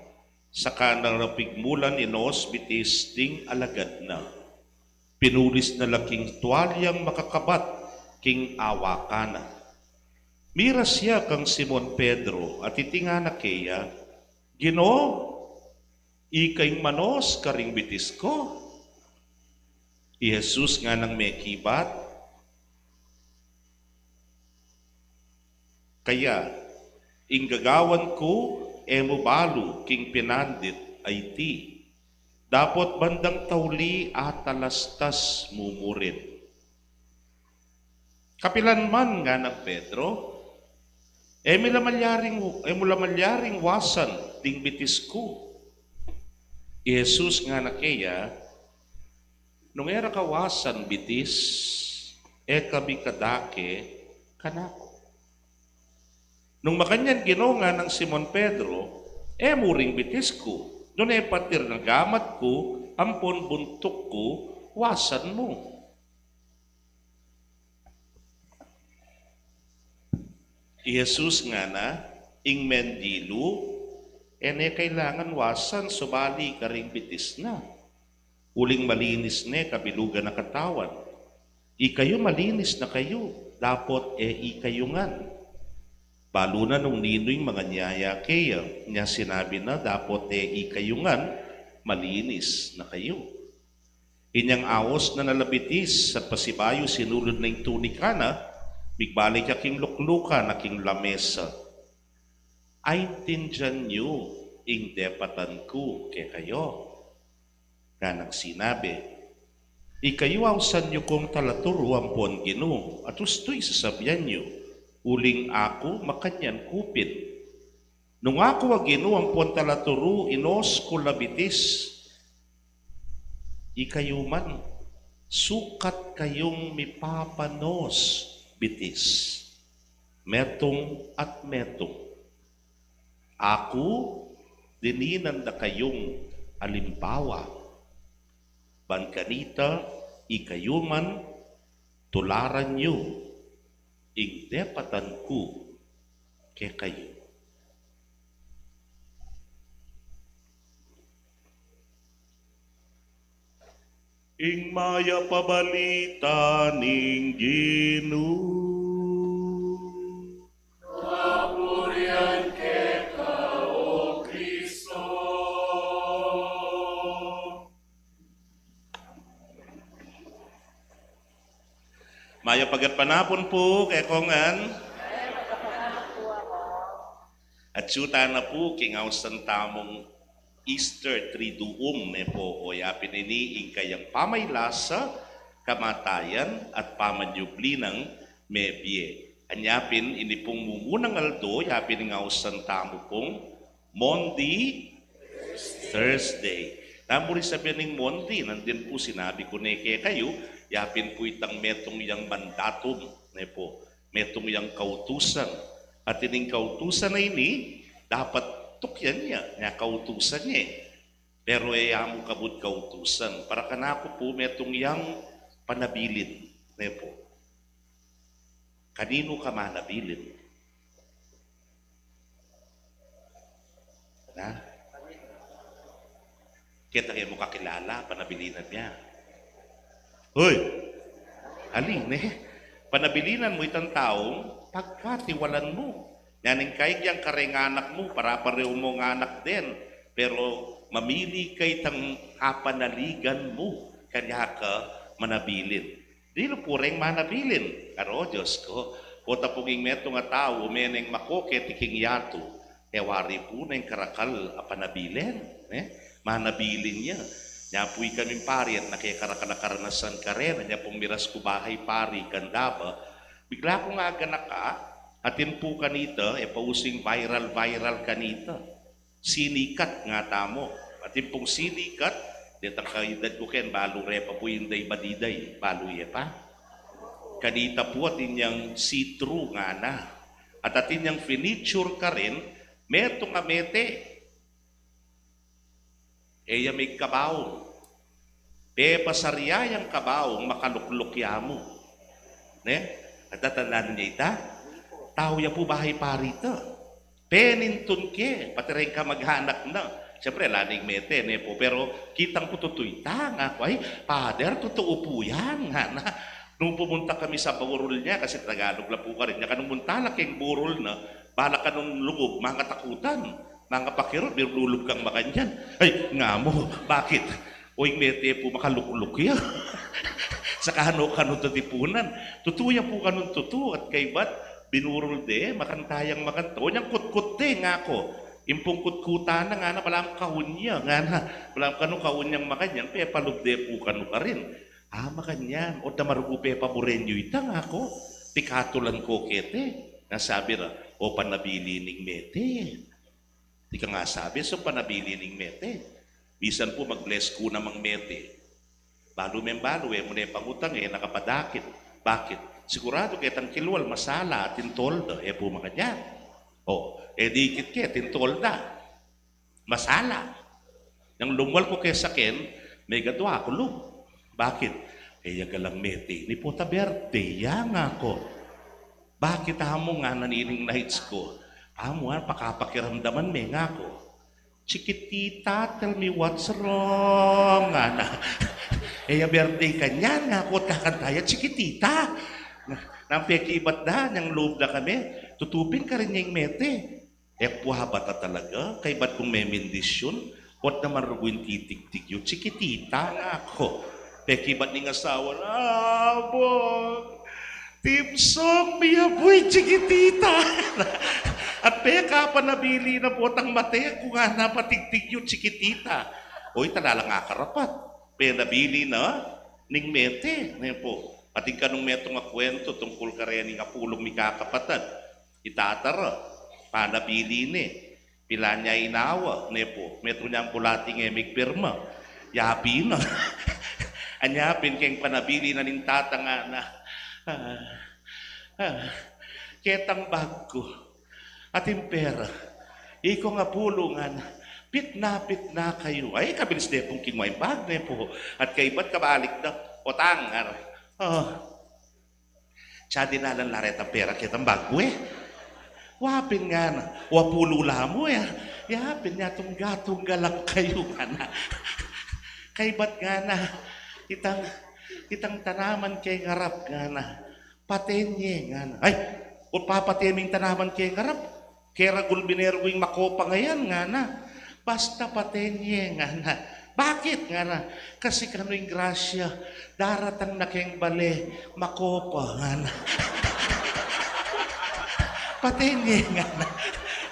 saka na la pigmulan inos bitis ding alagad na. Pinulis na la king tualyang makakabat king awakan na. Miras ya kang Simon Pedro at iti ngana keya, "Ginu, ika ing manos karing bitis ku?" I Jesus nganang mekibat kaya, "Ing gagawan ku e mu balu king pinandit a iti. Dapot bandang tauli atalastas mu mu rin." "Kapilan man," nganang Pedro, "e mu la malyaring, e mu la malyaring wasan ding bitis ku." I Jesus ngana keya, "Nung e ra ka wasan bitis, e ka mikadake kanaku." "Nung makanyan, Ginu," nganang Simon Pedro, "e mu ring bitis ku, nune pati ring gamat ku ampon buntuk ku wasan mu." I Jesus ngana, "Ing mendilu e ne kailangan wasan subali karing bitis na, uling malinis ne kabilugan a katawan. Ikayu malinis na kayu, dapot e ikayu ngan." Balu na nung ninu ing manganyaya keya, inya sinabi na, "Dapot e ikayu ngan, malinis na kayu." Inyang aus na na la bitis at pasibayu sinulud na ing tunika na, migbalik ya king luklukan a king lamesa. "Aintindian yu ing depatan ku kekayu?" Nganang sinabi, "Ikayu ausan yu kung talaturu ampon Ginu, at ustu ing sasabian yu, uling aku makanyan ku pin. Nung aku a Ginu ampon talaturu, inos ku la bitis. Ikayu man, sukat kayung mipapanos bitis, metung at metung. Aku, dininan da kayung alimbawa, ban kanita ikayu man tularan yu ing depatan ku kekayu." Ing mayap a balita ning Ginu. Kapurian keka, O Kristo. Mayap a gatpanapun pu kekongan. Atyu tana pu king ausan tamung Easter Triduum, e pu, o yapin ini ing kayang pamaylasa, kamatayan at pamanyubli nang mebie. Anya pin, ini pung mumunang aldo, ya pin ing ausan tamu pung Maundy Thursday. Nanu ring sabian ning Maundy, nandin pu sinabi ku ne kekayu, ya pin pu itang metung yang mandatum, ne pu, metung yang kautusan. At ining kautusan a ini, dapat tukyan ya, nya kautusan ye. Pero e ya mu kabud kautusan. Para kanaku pu, metung yang panabilin, ne pu. Kaninu ka manabilin? Na? Keta ke mu kakilala, panabilinan ya. Hoy! Aling, ne? Panabilinan mu itang taung pagkatiwalan mu. Nya ning kaygyang kareng anak mu, para parehu mung anak den. Pero mamili ka itang apanaligan mu, kanya ka manabilin. Dilu pu reng manabilin. Aro, Dios ku, o tapung ing metung a tau, meneng mako keti king yatu, e wari pu neng karakal a panabilin, ne? Manabilin ya. Nya pu ikaming pari at nakekarakal a karanasan kareng, nya pung miras ku bahai pari kandaba, bigla kung aganaka, atin pu kanita, e pa using viral-viral kanita. Sinikat nga tamu. Atin pung sinikat, detang kaedad ku ken, balu re pa pu ing day badiday, balu ye pa. Kanita pu atin yang see-through ngana. At atin yang finiture karin, metung a mete. E ya migkabaung. Pepasarya yang kabaung, makalukluk ya mu. Ne? At tatandanan ye ita, tau ya pu bahai pari ta. Penintun ke, pati reng kamag-anak na. Siyempre, ala ning mete, ne pu. Pero kitang ku tutu ita, ngaku, "Ay, Father, tutu pu yan," ngana. Nung pumunta kami sa burol nya, kasi Tagalog la pu karin nya, kanung munta la keng burol na, bala kanung lugub, mangatakutan, mangapakirot, binulub kang makanyan. "Ay," nga mu, "bakit?" "O, ing mete pu makalukluk ya." Sa kanu-kanu tatipunan. Tutu ya pu kanung tutu, at kaybat, binurul de, makanta yang makanta. "O, nyang kutkut de," ngaku. "Ing pung kutkutan na," ngana, "balamu kaun ya," ngana. "Balamu kanu kaun yang makanyan, pepalub de pu kanu karin." "A, makanyan, o da marugu pepaburen yu ita," ngaku. "Pikatulan ku keti." Nga sabi ra, "O panabilin ing mete." Ika nga sabi, "So panabilin ing mete." Misan pu mag-bless ku na mang mete. Balu meng balu, e mu ne pangutang, e na ka padakit. Bakit? Siguradu ketang kilwal, masala, atin tolda, e pu makanyan. O, e dikit ke, atin tolda. Masala. Yang lumwal ku kesa ken, megadwa ku lub. Bakit? E ya galang mete ini, pota birthday ya, ngaku. "Bakit amu?" ngana, "Nining nights ku." "Amu, a, pakapakiramdaman me," ngaku. "Chiquitita, tell me what's wrong," ngana. "E ya birthday kanyan," ngaku, "at kakanta ya Chiquitita." Nang pekibat da, nyang lub da kami, tutu pin karin ya ing mete. E pu, a, bata talaga, kaybat kung memendisyun, o da marugu ing titigtig yu, Chiquitita, ngaku. Pekibat ning asawa na, "Abang, theme song mi ya pu ing Chiquitita." At pekapanabilin na potang mate ku, ngana, "Patigtig yu Chiquitita." O, ita la lang akarapat. Penabilin na ning mete, ne pu. Atin kanung metung a kwentu tungkul kareng apulung mikakapatad. I tata ra, panabilin ne. Pilan ya inawa, ne pu, metung yang bulati e migpirma. Yabi na. Anya pin keng panabilin na ning tata, ngana, "A, a, ketang bag ku, atin pera, ikong apulu," ngana. "Pitna, pitna kayu." Ay, kabilis de pung kingwa ing bag, ne pu. At kaybat kabalik da, "O tang," ngana. "O, cha, dinalan la retang pera ketang bag ku e." "Wa pin," ngana. "O, apulu la mu e." "Ya pin, nya tungga-tungga lang kayu," ngana. "Kaybat," ngana, "itang, itang tanaman keng arap," ngana, "paten ye," ngana. "Ay, o, papate ming tanaman keng arap? Keragul, binergu ing makopa ngayan," ngana. "Basta paten ye," ngana. "Bakit?" ngana. "Kasi kanu ing grasya, daratang na keng bale, makopa," ngana. "Paten ye," ngana.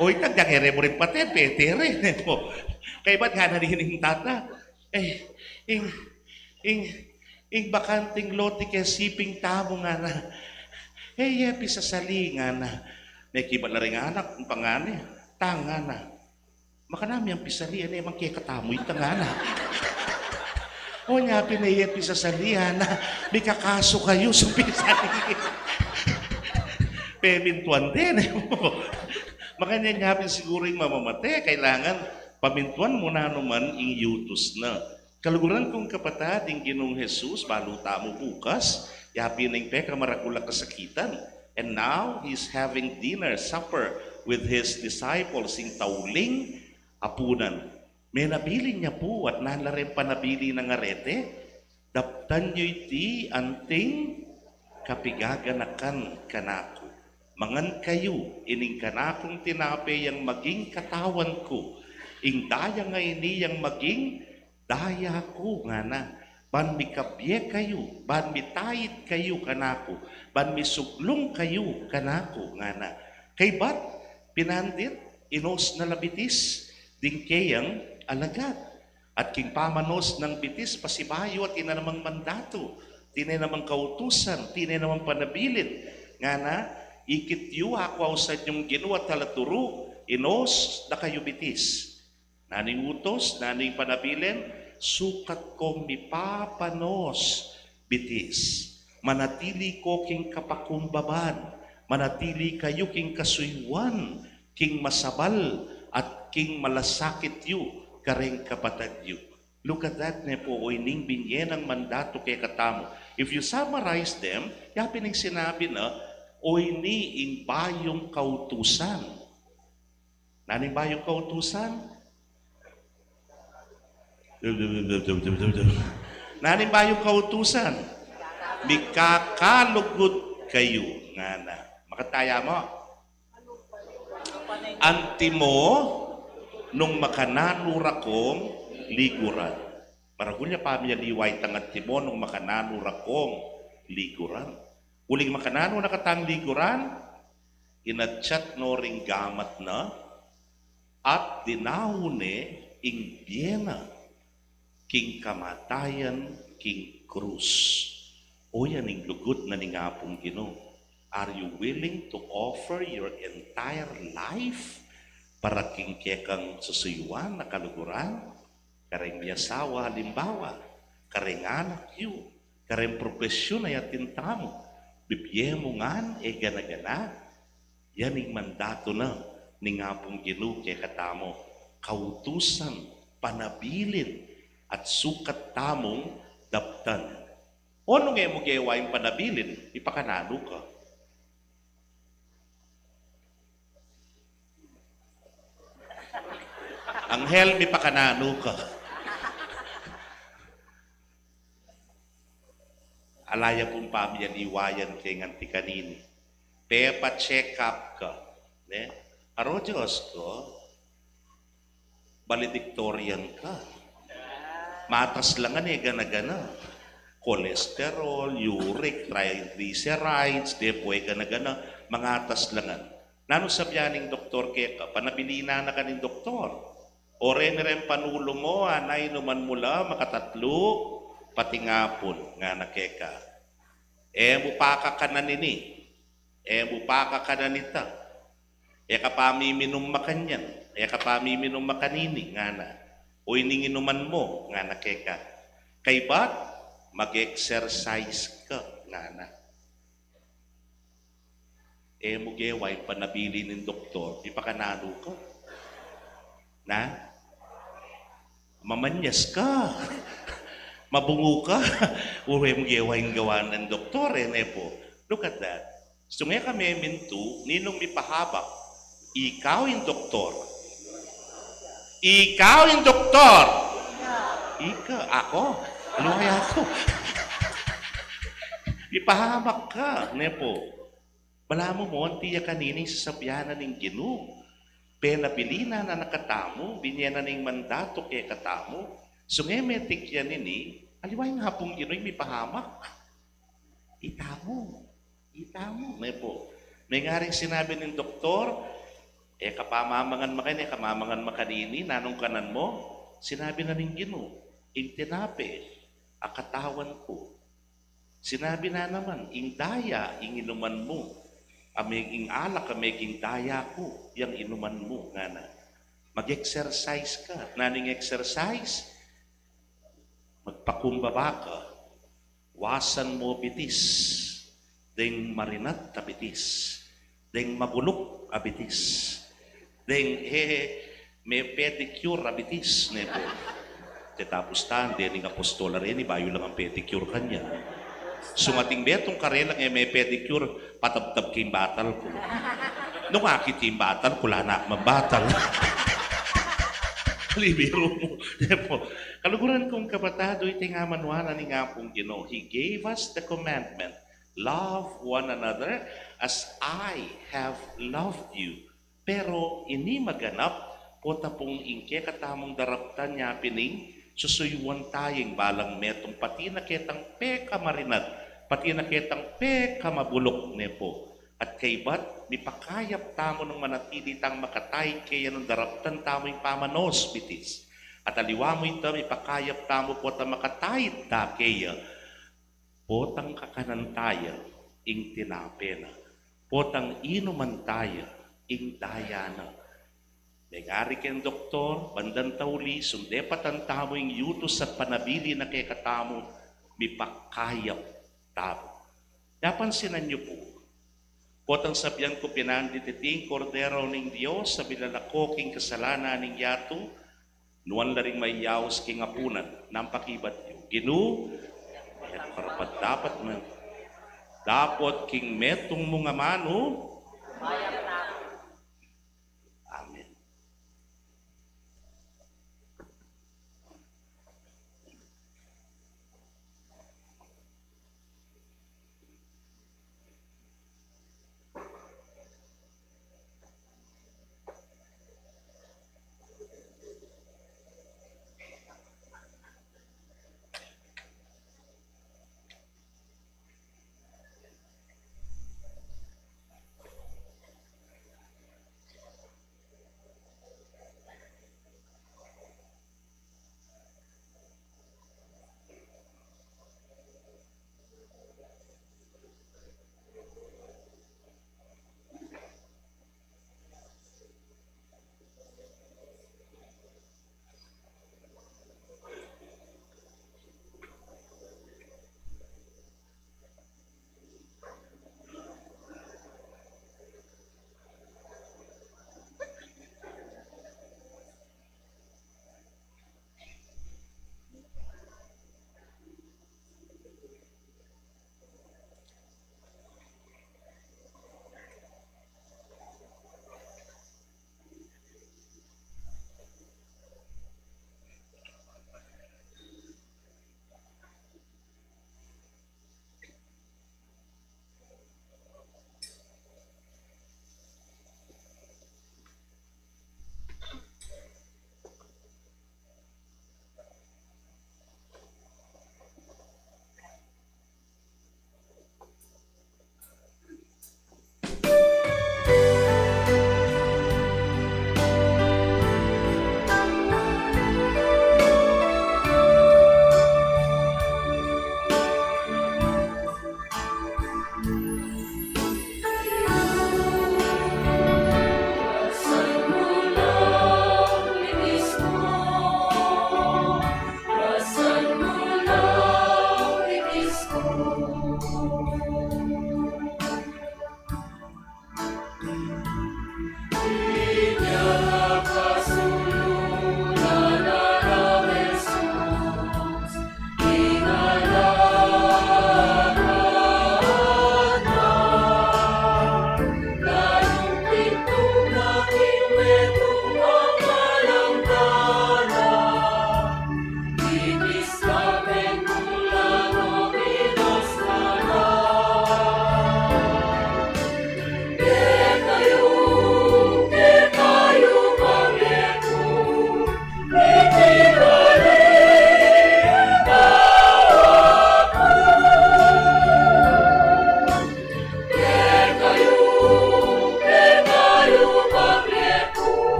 "O, itang dyang e re mu rin paten, pete re," ne pu. Kaybat ngana ning tata, "E, ing, ing, ing bakanting lote keng siping tamu," ngana, He ye pisasali ngana. Mekibat la ring anak, ing pangani. Tang ngana. Makananu yang pisali, e ne man kekatamu ita ngana. O nya pin e ye pisasali ngana. Mikakasu kayu sa pisali. Pemintuan de ne. Makanyan nya pin siguru ing mamamate, kailangan pamintuan mu nanu man ing yutus na. Kaluguran kung kapatad, ing Ginung Jesus, balu tamu bukas, yapin ing pekamaragul a kasakitan. And now, he's having dinner, supper, with his disciples, ing tauling apunan. Menabilin ya pu, at nanu la reng panabilin nang arete, daptan yu iti anting kapigaganakan kanaku. Mangan kayu ining kanakung tinape yang maging katawan ku, ing daya ngeni yang maging daya ku ngana, ban mikabie kayu, ban mitait kayu kanaku, ban misuglung kayu kanaku ngana. Kaybat, pinandit, inos na la bitis ding keyang alagad. At king pamanos nang bitis pasibayu, atin na namang mandatu, atin na namang kautusan, atin na namang panabilin ngana, ikit yu, aku ausan yung Ginu at talaturu, inos na kayu bitis. Nanu ing utus, nanu ing panabilin, sukat kong mipapanos bitis. Manatili ko king kapakumbaban, manatili kayu king kasuyuan, king masabal, at king malasakit yu kareng kapatad yu. Look at that, ne pu, o ining binye nang mandatu kekatamu. If you summarize them, yapin ing sinabi na, o ini ing bayung kautusan. Nanu ing bayung kautusan? Nanu ing bayung kautusan? Mikakalugud kayu ngana. Makataya mo? Antimo nung makananu ra kong liguran. Maragul ya pamiyaliwa itang antimo nung makananu ra kong liguran. Uling makananu na katang liguran, inatsat no ring gamat na, at dinaun ne ing bie na king kamatayan king krus. O yan ing lugud na ning Apung Ginu. Are you willing to offer your entire life para king kekang susuyuan a kaluguran? Kareng miasawa, halimbawa, kareng anak yu, kareng profesyon a atin tamu, bibie mu ngan e gana-gana. Yan ing mandatu na ning Apung Ginu kekatamu, kautusan, panabilin, at sukat tamung daptan. O nung e mu gewa ing panabilin, mipakananu ka? Anghel, mipakananu ka? Ala ya pung pamiyaliwa yan keng anti kanini. Pepa-check up ka, ne? Aro Dios ku, valedictorian ka. Matas la ngan e gana-gana. Cholesterol, uric, triglycerides, de pu e gana-gana, mangatas la ngan. Nanu sabyan ning doktor keka? Panabilinan na ka ning doktor. O reni reng panulu mu, ana, inuman mu la makatatlu patingapun, ngana keka. E mu pakakanan ini, e mu pakakanan ita, e ka pamiminum makanyan, e ka pamiminum makanini, ngana. O ining inuman mu, ngana keka. Kaybat, mag-exercise ka, ngana. E mu gewa ing panabilin ning doktor, mipakananu ka? Na? Mamanyas ka? Mabungu ka? O e mu gewa ing gawan ning doktor, e ne pu? Look at that. Sung e ka memintu, ninung mipahamak? Ikaw ing doktor. Ikaw ing doktor. Ika, ako. Ano kaya ako? Mipahamak ka, ne pu? Balamu mu, anti ya kanini ing sasabyan na ning Ginu. Penabilinan na na katamu, binye na ning mandatu kekatamu. Sung e metik ya nini, aliwa ing Apung Ginu ing mipahamak. Itamu. Itamu, ne pu? Mengaring sinabi ning doktor, e ka pamamangan makanyan, e ka mamangan makanini, nanung kanan mu? Sinabi na ning Ginu, ing tinape a katawan ku, Sinabi na naman, "Ing daya, ing inuman mu, a me-, ing alak a meging daya ku, yang inuman mu," ngana. "Mag-exercise ka." Nanu ing exercise? Magpakumbaba ka, wasan mu bitis, deng marinat a bitis, deng mabuluk a bitis, deng, he, he, me-pedicure a bitis, ne pu. Te tapus tan, dening apostol a reni, bayu lang ang pedicure kanya. Sungating betung karelang e me-pedicure, patabtab ke ing batal ku. Nung akit ing batal ku, ala na ku mambatal. Libiru mu. Ne pu. Kaluguran kung kapatad, ita ing amanuan na ning Apung Ginu. He gave us the commandment, "Love one another as I have loved you." Pero ini maganap, pota pung ing kekatamung daraptan ya pin ing susuyuan taya ing balang metung, pati na ketang pekamarinat, pati na ketang pekamabuluk, ne pu. At kaybat, mipakayap tamu nung manatili tang makataid keya nung daraptan tamu ing pamanos bitis. At aliwa mu ita, mipakayap tamu pota makataid ta keya, potang kakanan taya ing tinape na, potang inuman taya ing daya na. Mengari keng doktor, bandang tauli, sundepatan tamu ing yutus at panabilin na kekatamu, mipakayap tamu. Napansinan yu pu, potang sabian ku pin nandin, "Iti ing Kordero ning Dios a milalako king kasalanan ning yatu," nuan la ring mayaus king apunan, nang pakibat yu, "Ginu, e ku karapat-dapat man dapot king metung mung amanu." Amen.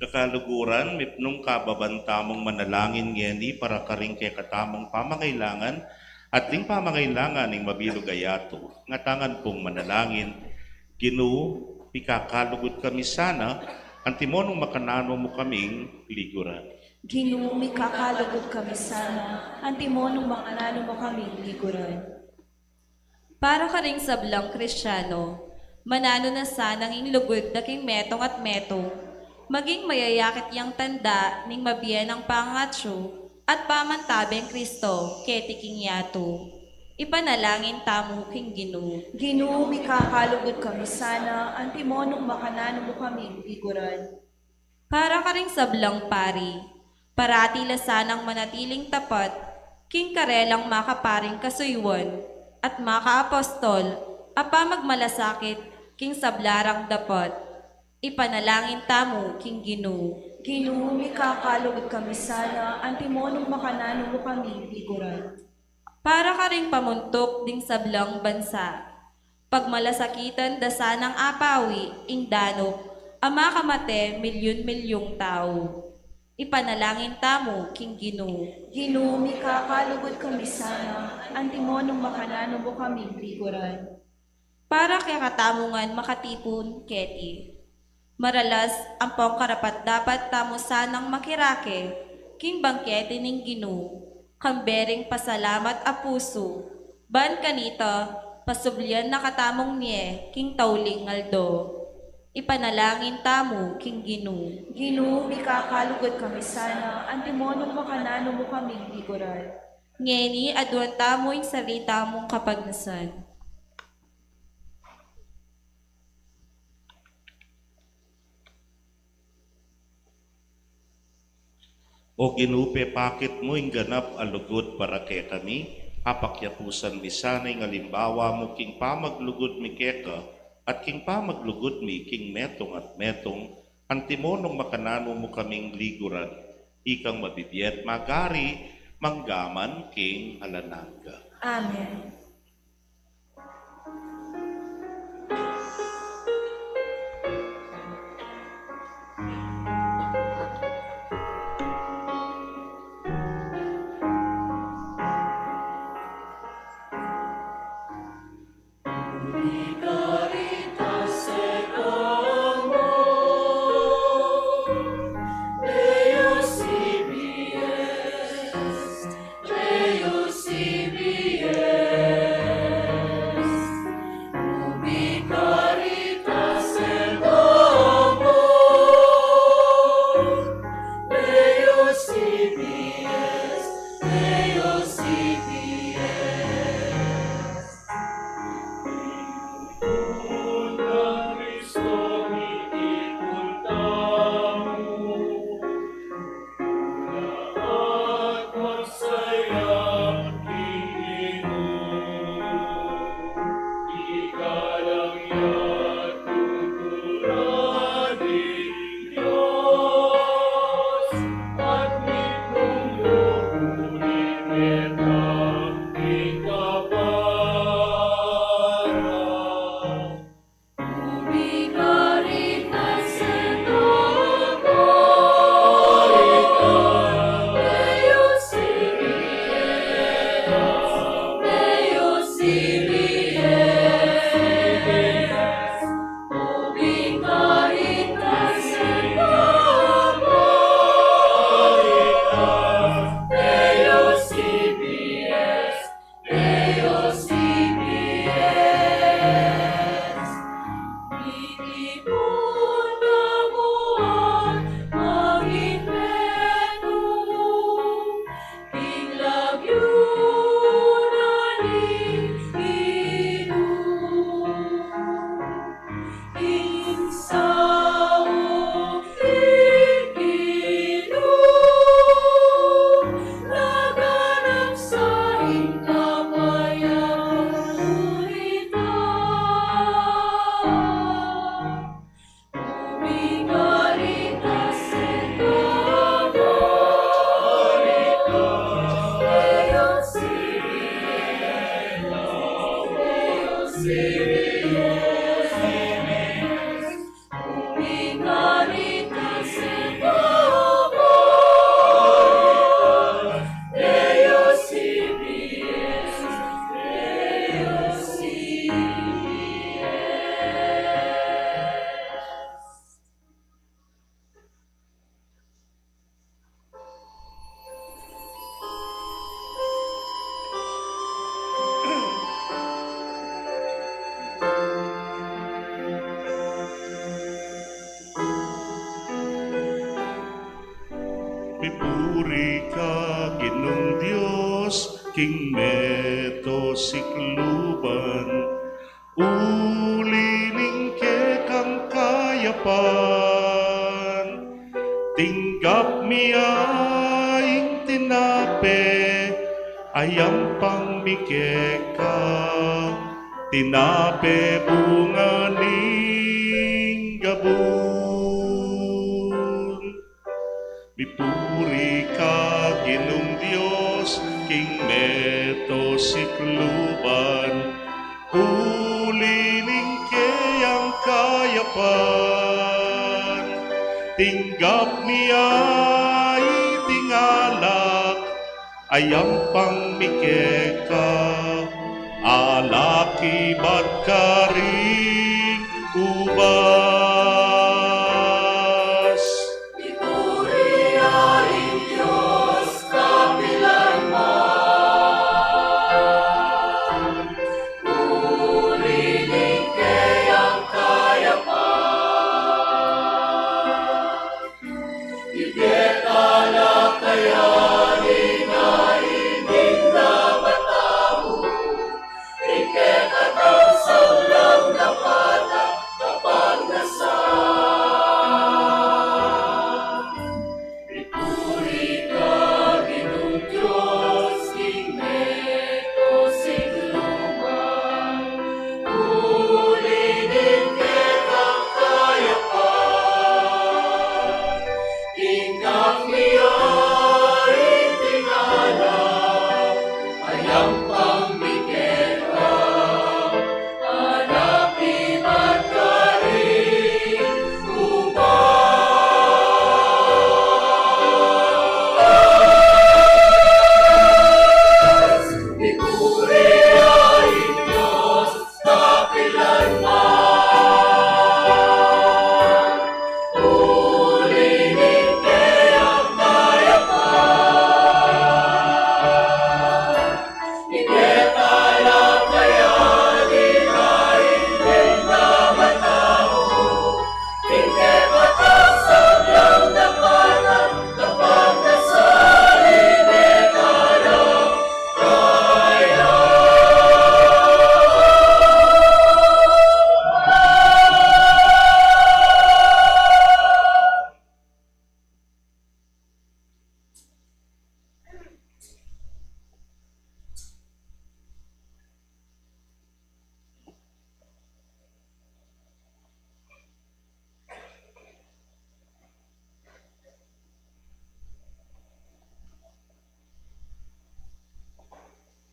Kakaluguran, mipnung kababan tamung manalangin ngeni para karing kekatamung pamangailangan at ding pamangailangan ning mabilug a yatu. Ngatamu pung manalangin. Ginu, mikakalugud kami sana, antimo nung makananu mu kaming liguran. Ginu, mikakalugud kami sana, antimo nung makananu mu kaming liguran. Para karing sablang Kristiano, mananu na sanang ing lugud da king metung at metung, maging mayayakit yang tanda ning mabie nang pangatsu at pamantabeng Kristo keti king yatu. Ipanalangin tamu king Ginu. Ginu, mikakalugud kami sana, antimo nung makananu mu kaming liguran. Para karing sablang pari, parati la sanang manatiling tapat king karelang makaparing kasuyuan at makaapostol a pamagmalasakit king sabla rang dapat. Ipanalangin tamu king Ginu. Ginu, mikakalugud kami sana, antimo nung makananu mu kaming liguran. Para karing pamuntuk ding sablang bansa, pagmalasakitan da sanang apawi ing danup a makamate milyun-milyung tau. Ipanalangin tamu king Ginu. Ginu, mikakalugud kami sana, antimo nung makananu mu kaming liguran. Para kekatamu ngan makatipun keti, maralas ampong karapat-dapat tamu sanang makirake king bangkete ning Ginu, kambe ring pasalamat a pusu, ban kanita pasublian na katamung mie king tauling aldo. Ipanalangin tamu king Ginu. Ginu, mikakalugud kami sana, antimo nung makananu mu kaming liguran. Ngeni, aduan tamu ing sarili tamung kapagnasan. O Ginu, pepakit mu ing ganap a lugud para kekami, apakyapusan mi sana ing alimbawa mu king pamaglugud mi keka, at king pamaglugud mi king metung at metung, antimo nung makananu mu kaming liguran, ikang mabibie at magari, mangga man king alang angga. Amen. Mipuri ka, Ginung Dios, king meto sikluban, uli ning kekang kayapan. Tinggap mi ya ing tinape, a yampang mi keka, tinape bunga ning gabun. Mipuri ka, Ginung Dios, king meto sikluban, uli ning keyang kayapan. Tinggap mi ya iting alak, a yampang mi keka, alak ibat karing ubas. Mipuri ya ing Dios kapilanman, uli ning keyang kayapan. Ike talakaya ning dapat tamu, ike katausan lang dapat kapagnasan. Mipuri ka, Ginung Dios, king meto sikluban, uli ning kekang kayapan. Tinggap mi ya iting alak, a yampang mi keka, alak ibat karing ubas. Mipuri ya ing Dios kapilanman, uli ning keyang kayapan. Ike talakaya ning dapat tamu, ike katausan lang dapat kapagnasan. Ike talakaya.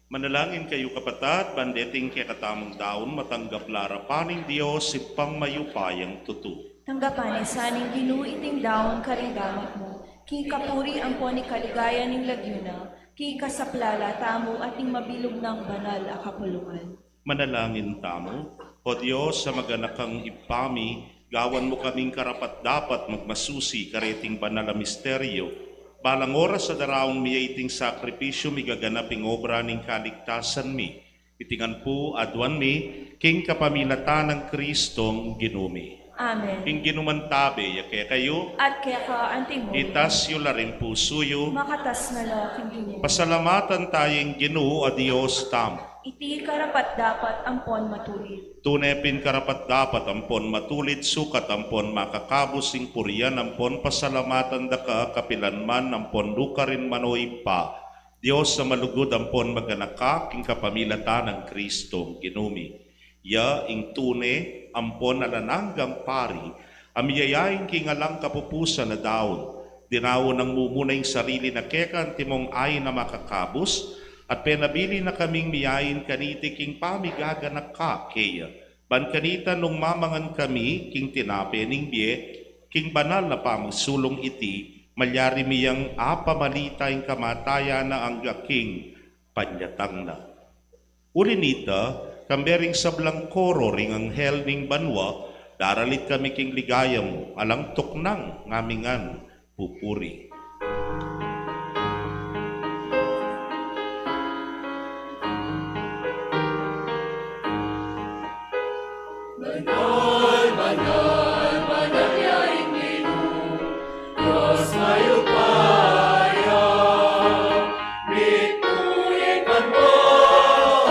Manalangin kayu, kapatad, ban deting kekatamung daun matanggap la arapan ning Dios, Ibpang mayupayang tutu. Tanggapan na sa ning Ginu iting daun karing gamat mu, king kapurian ampon king kaligayan ning lagyu na, king kasaplalan tamu at ning mabilug nang banal a kapulungan. Manalangin tamu. O Dios, a maganakang Ibpa mi, gawan mu kaming karapat-dapat magmasusi kareting banal a misteryo. Balang oras a daraun mi ya iting sakripisyu, migaganap ing obra ning kaligtasan mi. Iti ngan pu aduan mi king kapamilatan nang Kristong Ginu mi. Amen. Ing Ginu mantabe ya kekayu. At keka antimu rin. Itas yu la ring pusu yu. Makatas na la king Ginu. Pasalamatan taya ing Ginu a Dios tamu. Iti karapat-dapat ampon matulid. Tune pin karapat-dapat ampon matulid, sukat ampon makakabus ing purian ampon pasalamatan da ka kapilanman ampon nukarin man, o Ibpa, Dios a malugud ampon maganaka, king kapamilatan nang Kristong Ginu mi. Ya ing tune ampon alang anggang pari, a miyayain king alang kapupusan a daun, dinaun nang mumuna ing sarili na keka antimong ain a makakabus, At penabilin na kaming miyain kaniti king pamigaganaka keya. Ban kanita nung mamangan kami king tinape ning bie, king banal na pamasulung iti, malyari mi yang apamalita ing kamatayan na angga king panyatang na. Uli nita, kambe ring sablang koro ring anghel ning banua, daralit kami king ligaya mu, alang tuknang ngamingan pupuri. Banal, banal, banal ya ing Ginu, Dios mayupaya, mitmu ing banua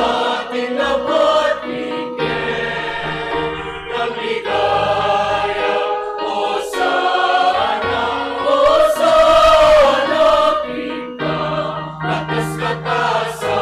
at ing labat ning kekang ligaya. Hosana, Hosana, king kataskatasan.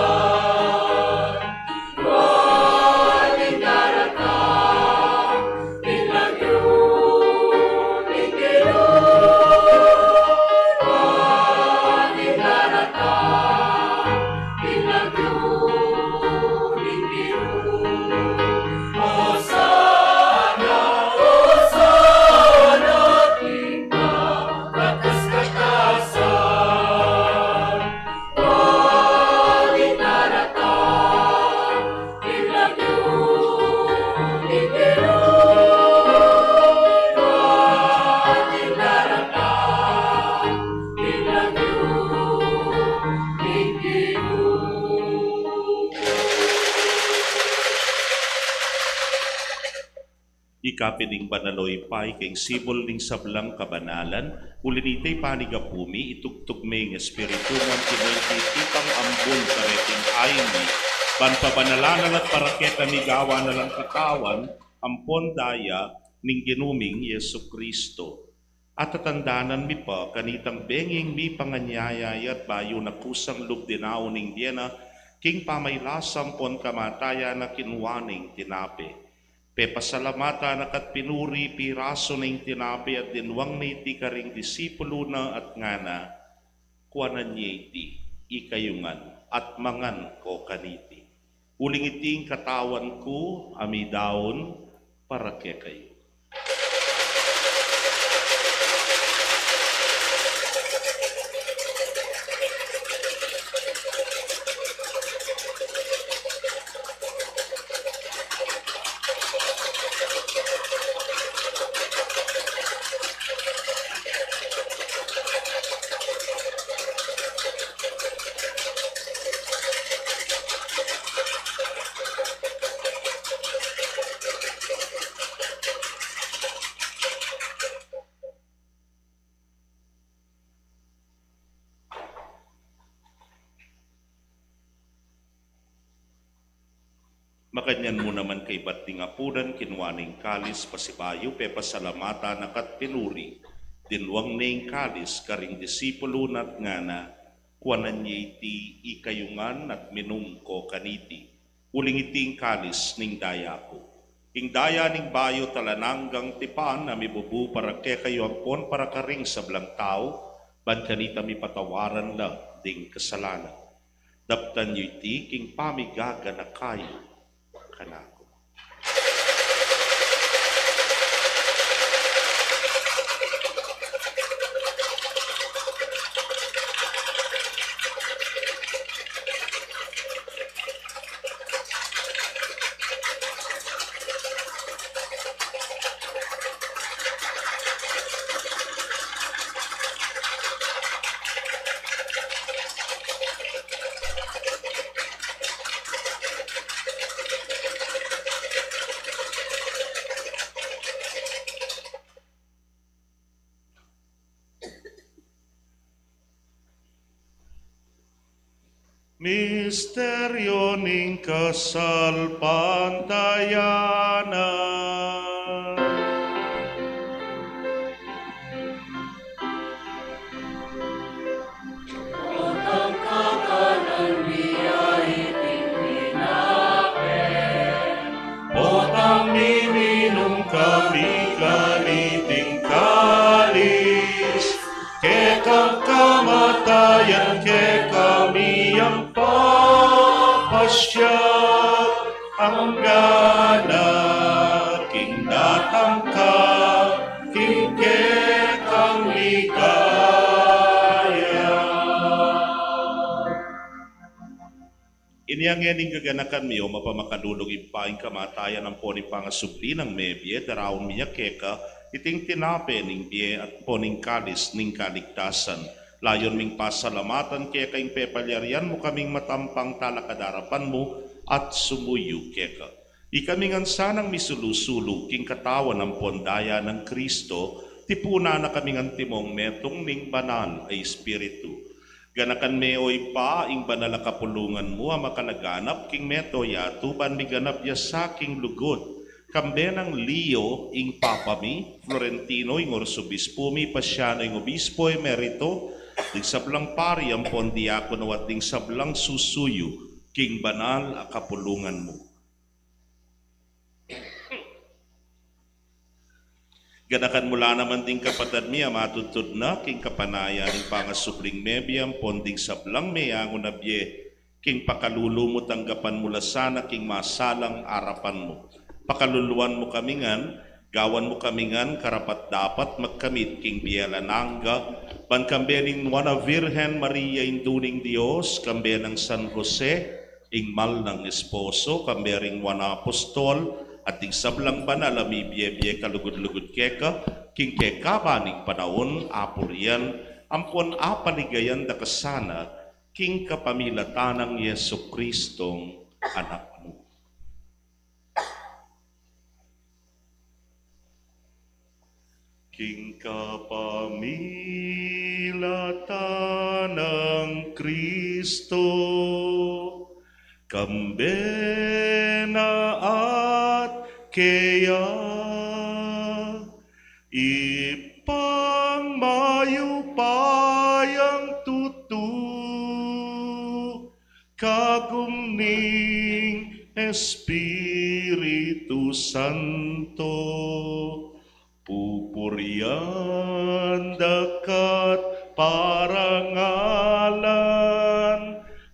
Ikapin ning banal a pay king sibul ning sablang kabanalan, uli nita ipanyawad mi, itugtug me ing Espiritu mu, king titipang ambun kareting ain mi, ban pabanalan na la at para kekami gawan na lang katawan ampon daya ning Ginu ming Jesucristo. At tatandanan mi pa, kanitang benging mipanganyaya ya at bayu na kusang lub dinaun ing bie na, king pamailasa ampon kamatayan na kinua ne ing tinape. Pepasalamatan na ka't pinuri, pirasu ne ing tinape at dinwang ne iti karing disipulu na at ngana, kuanan ye iti, ikayu ngan, at mangan ko kaniti. Uling iti ing katawan ku, a midaun para kekayu. Makanyan mu naman kaybat ding apunan, kinua ne ing kalis, pasibayu pepasalamatan na ka't pinuri, dinwang ne ing kalis karing disipulu na at ngana, kuanan ye iti, ikayu ngan at minum ko kaniti. Uling iti ing kalis ning daya ku, ing daya ning bayu at alang anggang tipan, a mibubu para kekayu ampon para karing sablang tau, ban kanita mipatawaran la ding kasalanan. Daptan yu iti king pamigaganaka yu kanaku. Misteryu ning kasalpantayanan. Potang kakanan mi ya iting tinape, potang miminum kami kaniting kalis, kekang kamatayan kekami yang pa Siya anggana king datang ka, king kekang ligaya. Inya ngeni, gaganakan mi, O mapamakalulung Ibpa, ing kamatayan ampon ing pangasubli nang mebie, daraun mi ya keka iting tinape ning bie ampon ing kalis ning kaligtasan. Layun ming pasalamatan keka ing pepalyarian mu kaming matampang talakad arapan mu at sumuyu keka. Ikami ngan sanang misulu-sulu king katawan ampon daya nang Kristo, tipunan na kami ngan timong metung ning Banal a Espiritu. Ganakan me, O Ibpa, ing banal a kapulungan mu a makalaganap king mabilug a yatu, ban miganap ya sa king lugud, kambe nang Leo ing Papa mi, Florentino ing Arsobispo mi, Pasiano ing Obispo Emerito, ding sablang pari ampon diakono at ding sablang susuyu king banal a kapulungan mu. Ganakan mu la naman ding kapatad mi a matudtud na king kapanayan ning pangasubling mebie ampon ding sablang meangu na bie king pakalulu mu, tanggapan mu la sana king masalang arapan mu. Pakaluluan mu kami ngan, gawan mu kami ngan karapat-dapat magkamit king bie alang angga, ban kambe ning Nuan a Virgen Maria, Indu ning Dios, kambe nang San Jose, ing mal nang esposo, kambe ring Nuan a Apostol, at ding sablang banal a mibie-bie kalugud-lugud keka, king kekaban ning panaun, apurian ampon apaligayan da ka sana, king kapamilatan nang Jesucristong Anak mu. King kapamilatan nang Kristo, kambe na at keya, Ibpang mayupayang tutu, kagum ning Espiritu Santo, pupurian da ka't parangalan,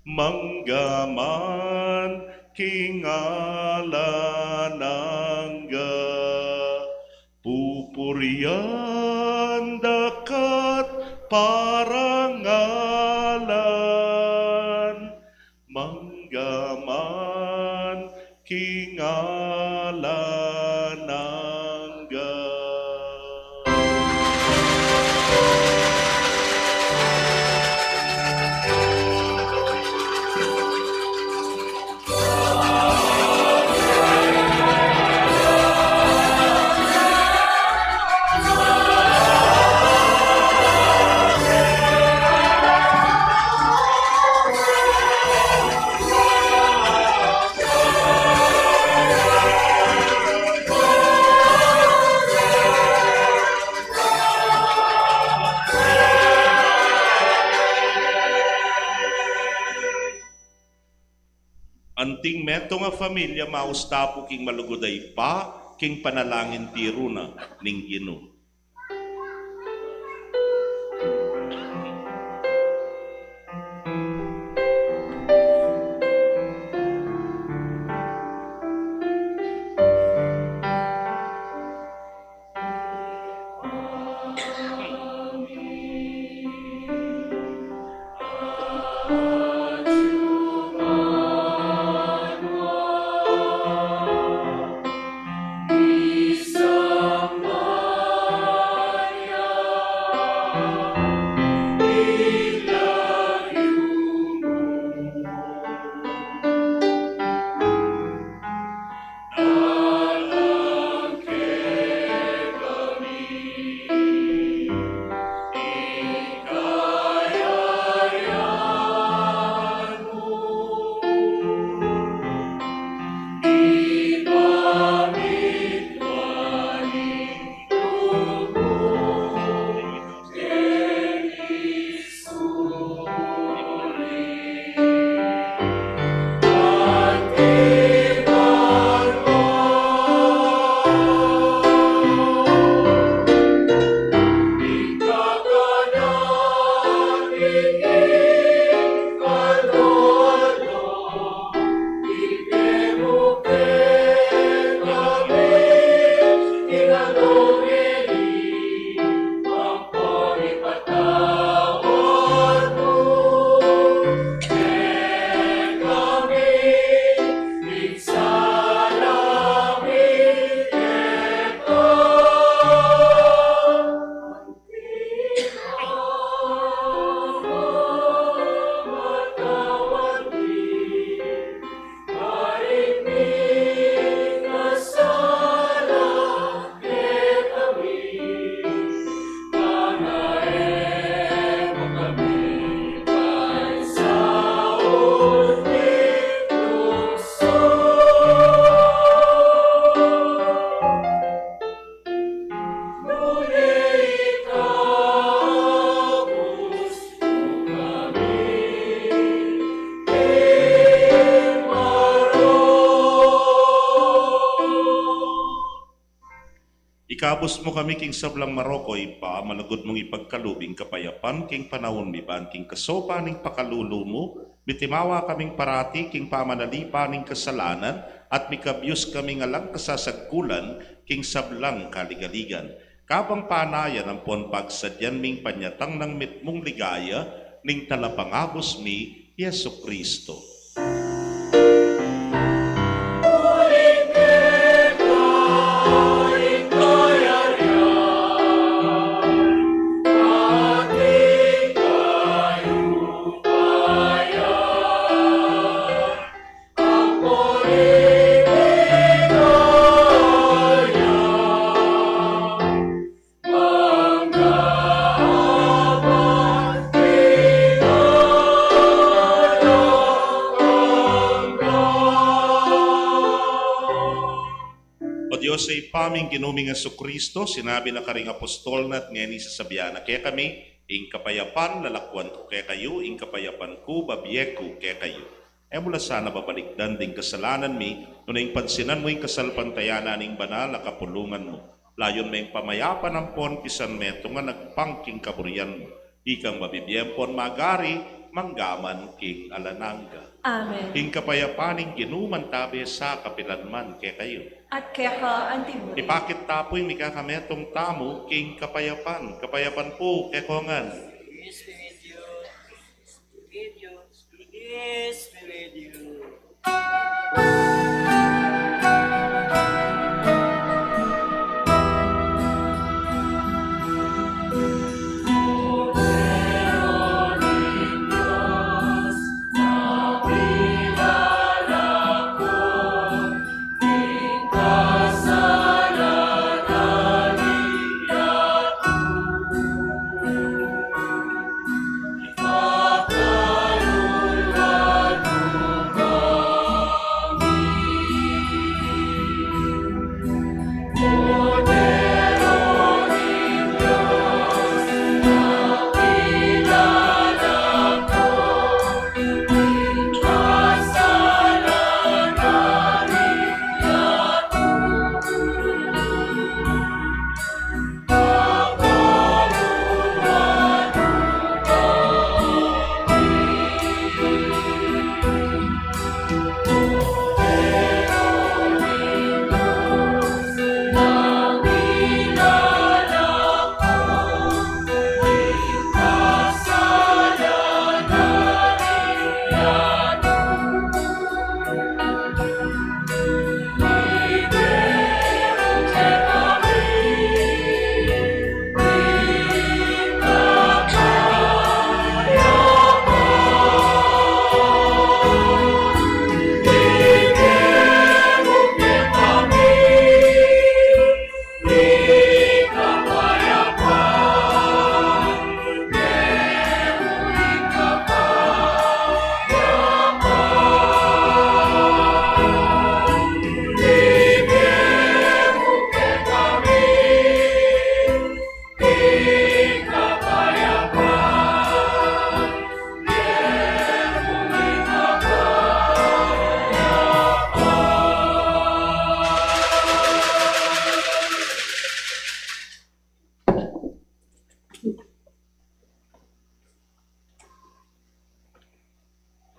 mangga man king alang angga. Pupurian da ka't parangalan, mangga man king alang angga. Anting metung a familia, mausta pu king malugud a Ibpa, king panalangin tiru na ning Ginu. Ikabus mu kami king sablang marok, o Ibpa, malugud mung ipagkalub ing kapayapan king panaun mi, ban king kasaupan ning pakalulu mu, mitimawa kaming parati king pamanalipan ning kasalanan, at mikabyus kaming alang kasasagkulan king sablang kaligaligan. Kabang panayan ampon pagsadyan ming panyatang nang mitmung ligaya ning Talapangabus mi, Jesucristo. O Dios a Ibpa ming, Ginu ming Jesucristo, sinabi na karing apostol na at ngeni sasabian na kekami, ing kapayapan lalakwan ku kekayu, ing kapayapan ku babie ku kekayu. E mu la sana babalikdan ding kasalanan mi, nune ing pansinan mu ing kasalpantayanan ning banal a kapulungan mu. Layun me ing pamayapan ampon pisan metung a nagpang king kaburian mu. Ikang mabibie ampon magari, mangga man king alang angga. Amen. Ing kapayapan ning Ginu mantabe sa kapilan man kekayu. At keka antimu rin. Ipakit ta pu ing mikakametung tamu king kapayapan. Kapayapan pu kekongan. Espiritu. Espiritu.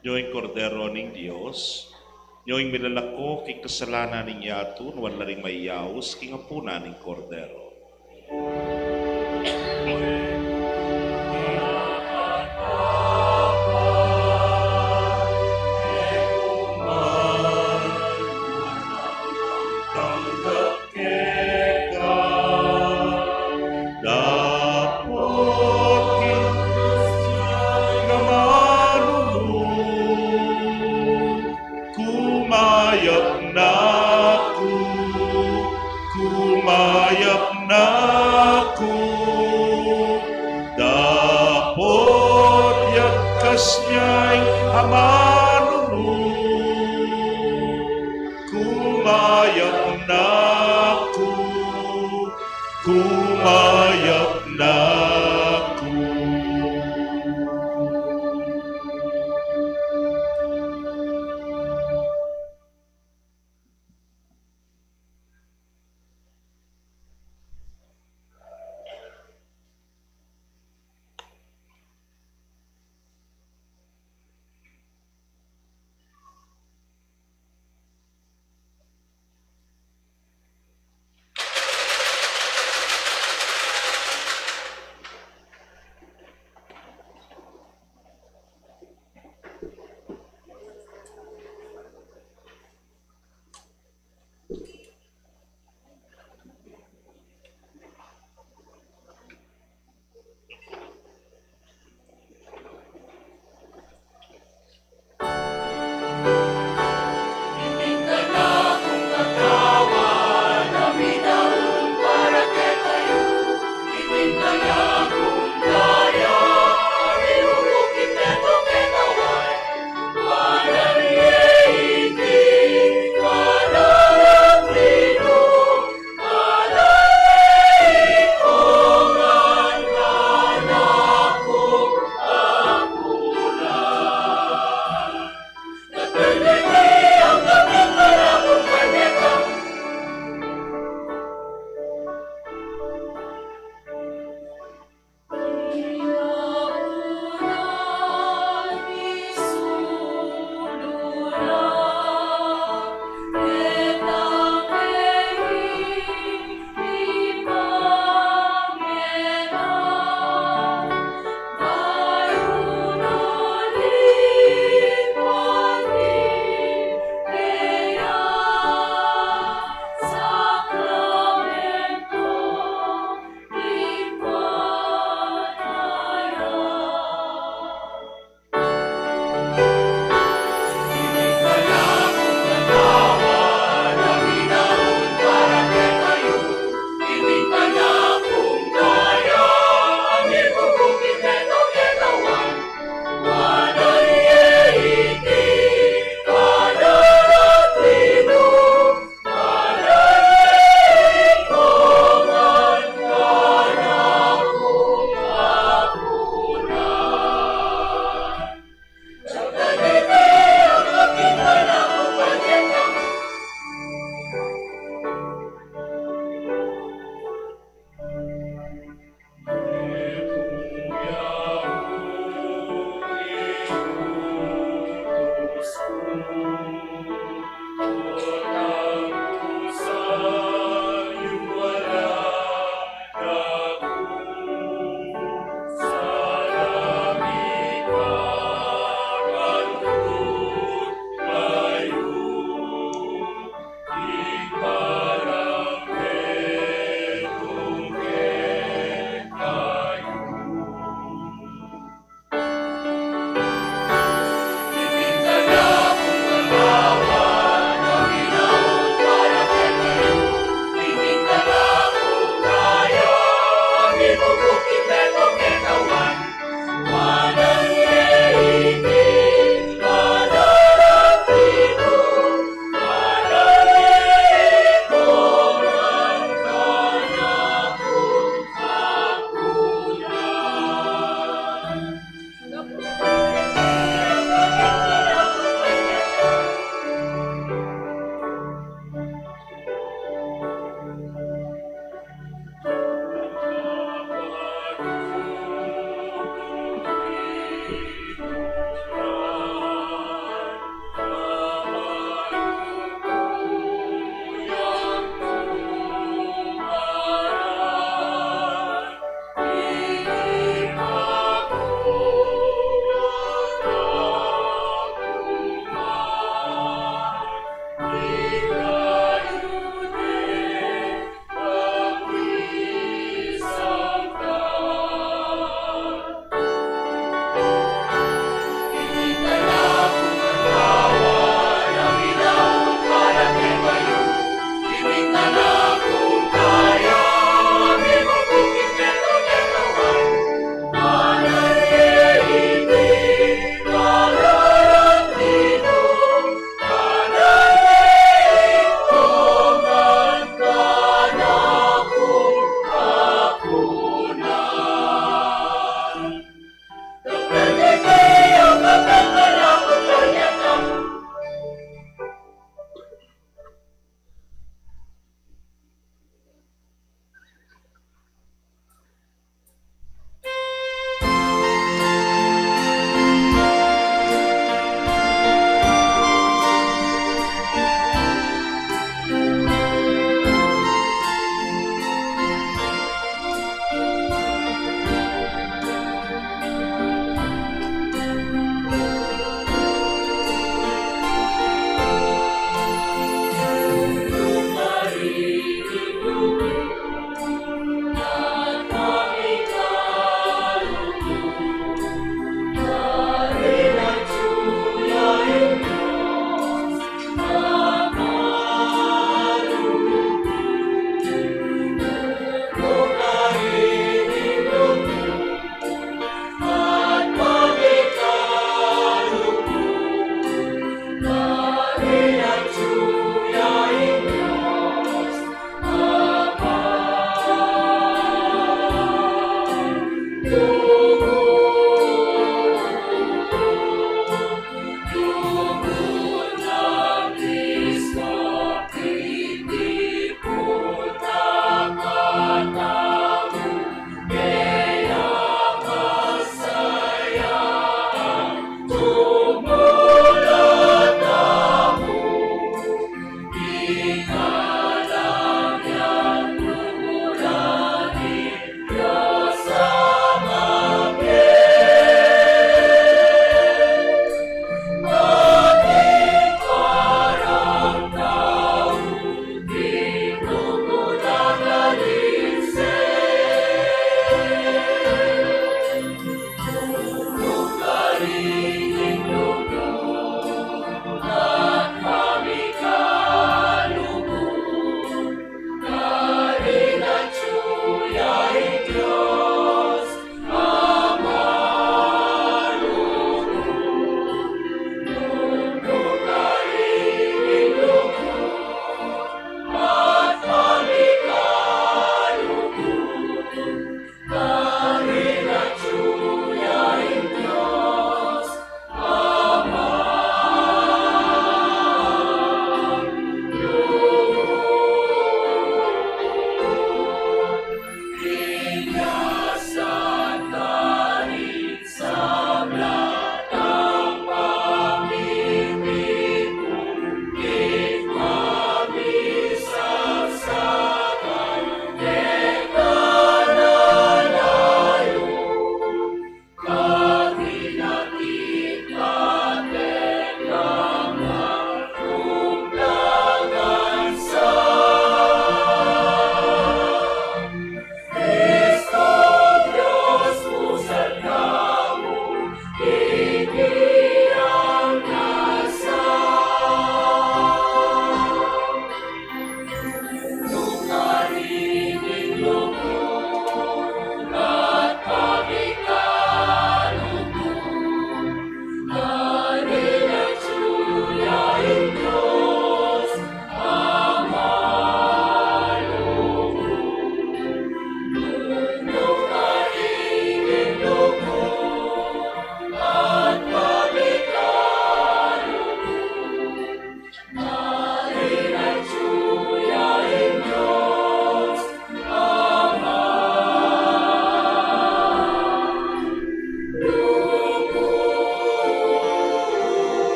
Nyo ing Kordero ning Dios, nyo ing milalako king kasalanan ning yatu, nuan la ring mayaus king apunan ning Kordero. Keka, dapot ing amanung lub, kumayap na ku, kumayap na ku, dapot yakas ne ing amanung lub. Kumayap na ku, kumayap na ku.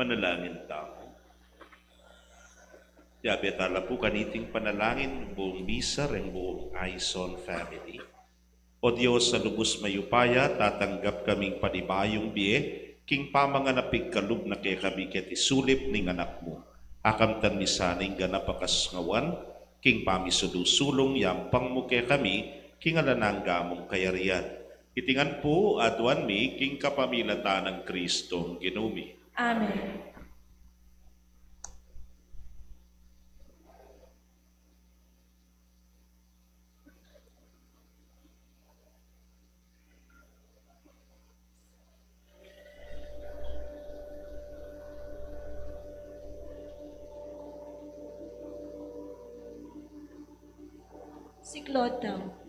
Manalangin tamu. Yabe tala pu kaniting panalangin ing buung misa reng buung Aison family. O Dios a lubus mayupaya, tatanggap kaming panibayung bie king pamanganap ing kalub na kekami keti sulip ning Anak mu. Akamtan mi sana ing ganap a kasngawan king pamisulu-sulung yampang mu kekami king alang angga mung kayarian. Iti ngan pu aduan mi king kapamilatan nang Kristong Ginu mi. Amen. Siklod tamu.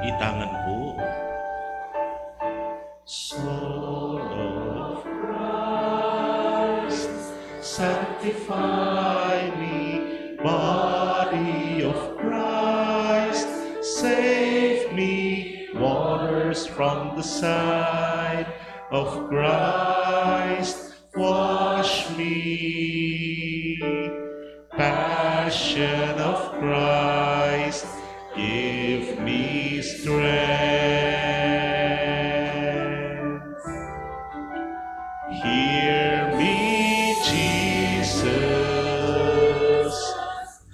Itangan pu. Soul of Christ, sanctify me. Body of Christ, save me. Waters from the side of Christ, wash me. Passion of Christ, give me strength. Hear me, Jesus.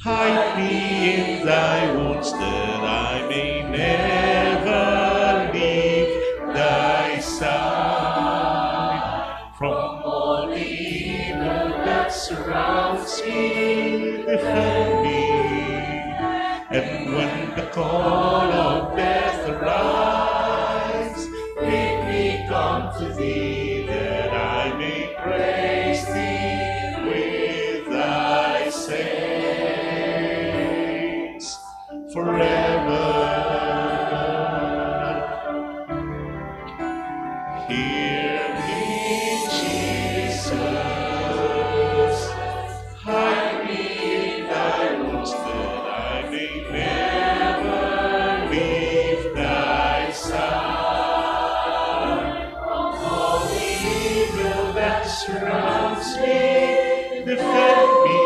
Hide me in thy wounds, that I may never leave thy side. From all evil that surrounds me, defend me. And when the call of death arrives, bid me come to thee, that I may praise thee with thy saints forever. Hear me, Jesus. Hide me in thy wounds, that I may never leave thy side. All evil that surrounds me, defend me.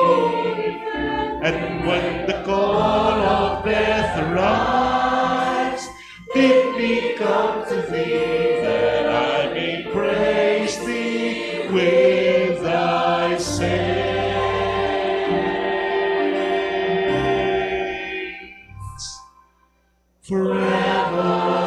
And when the call of death arrives, bid me come to thee, that I may praise thee with thy saints forever.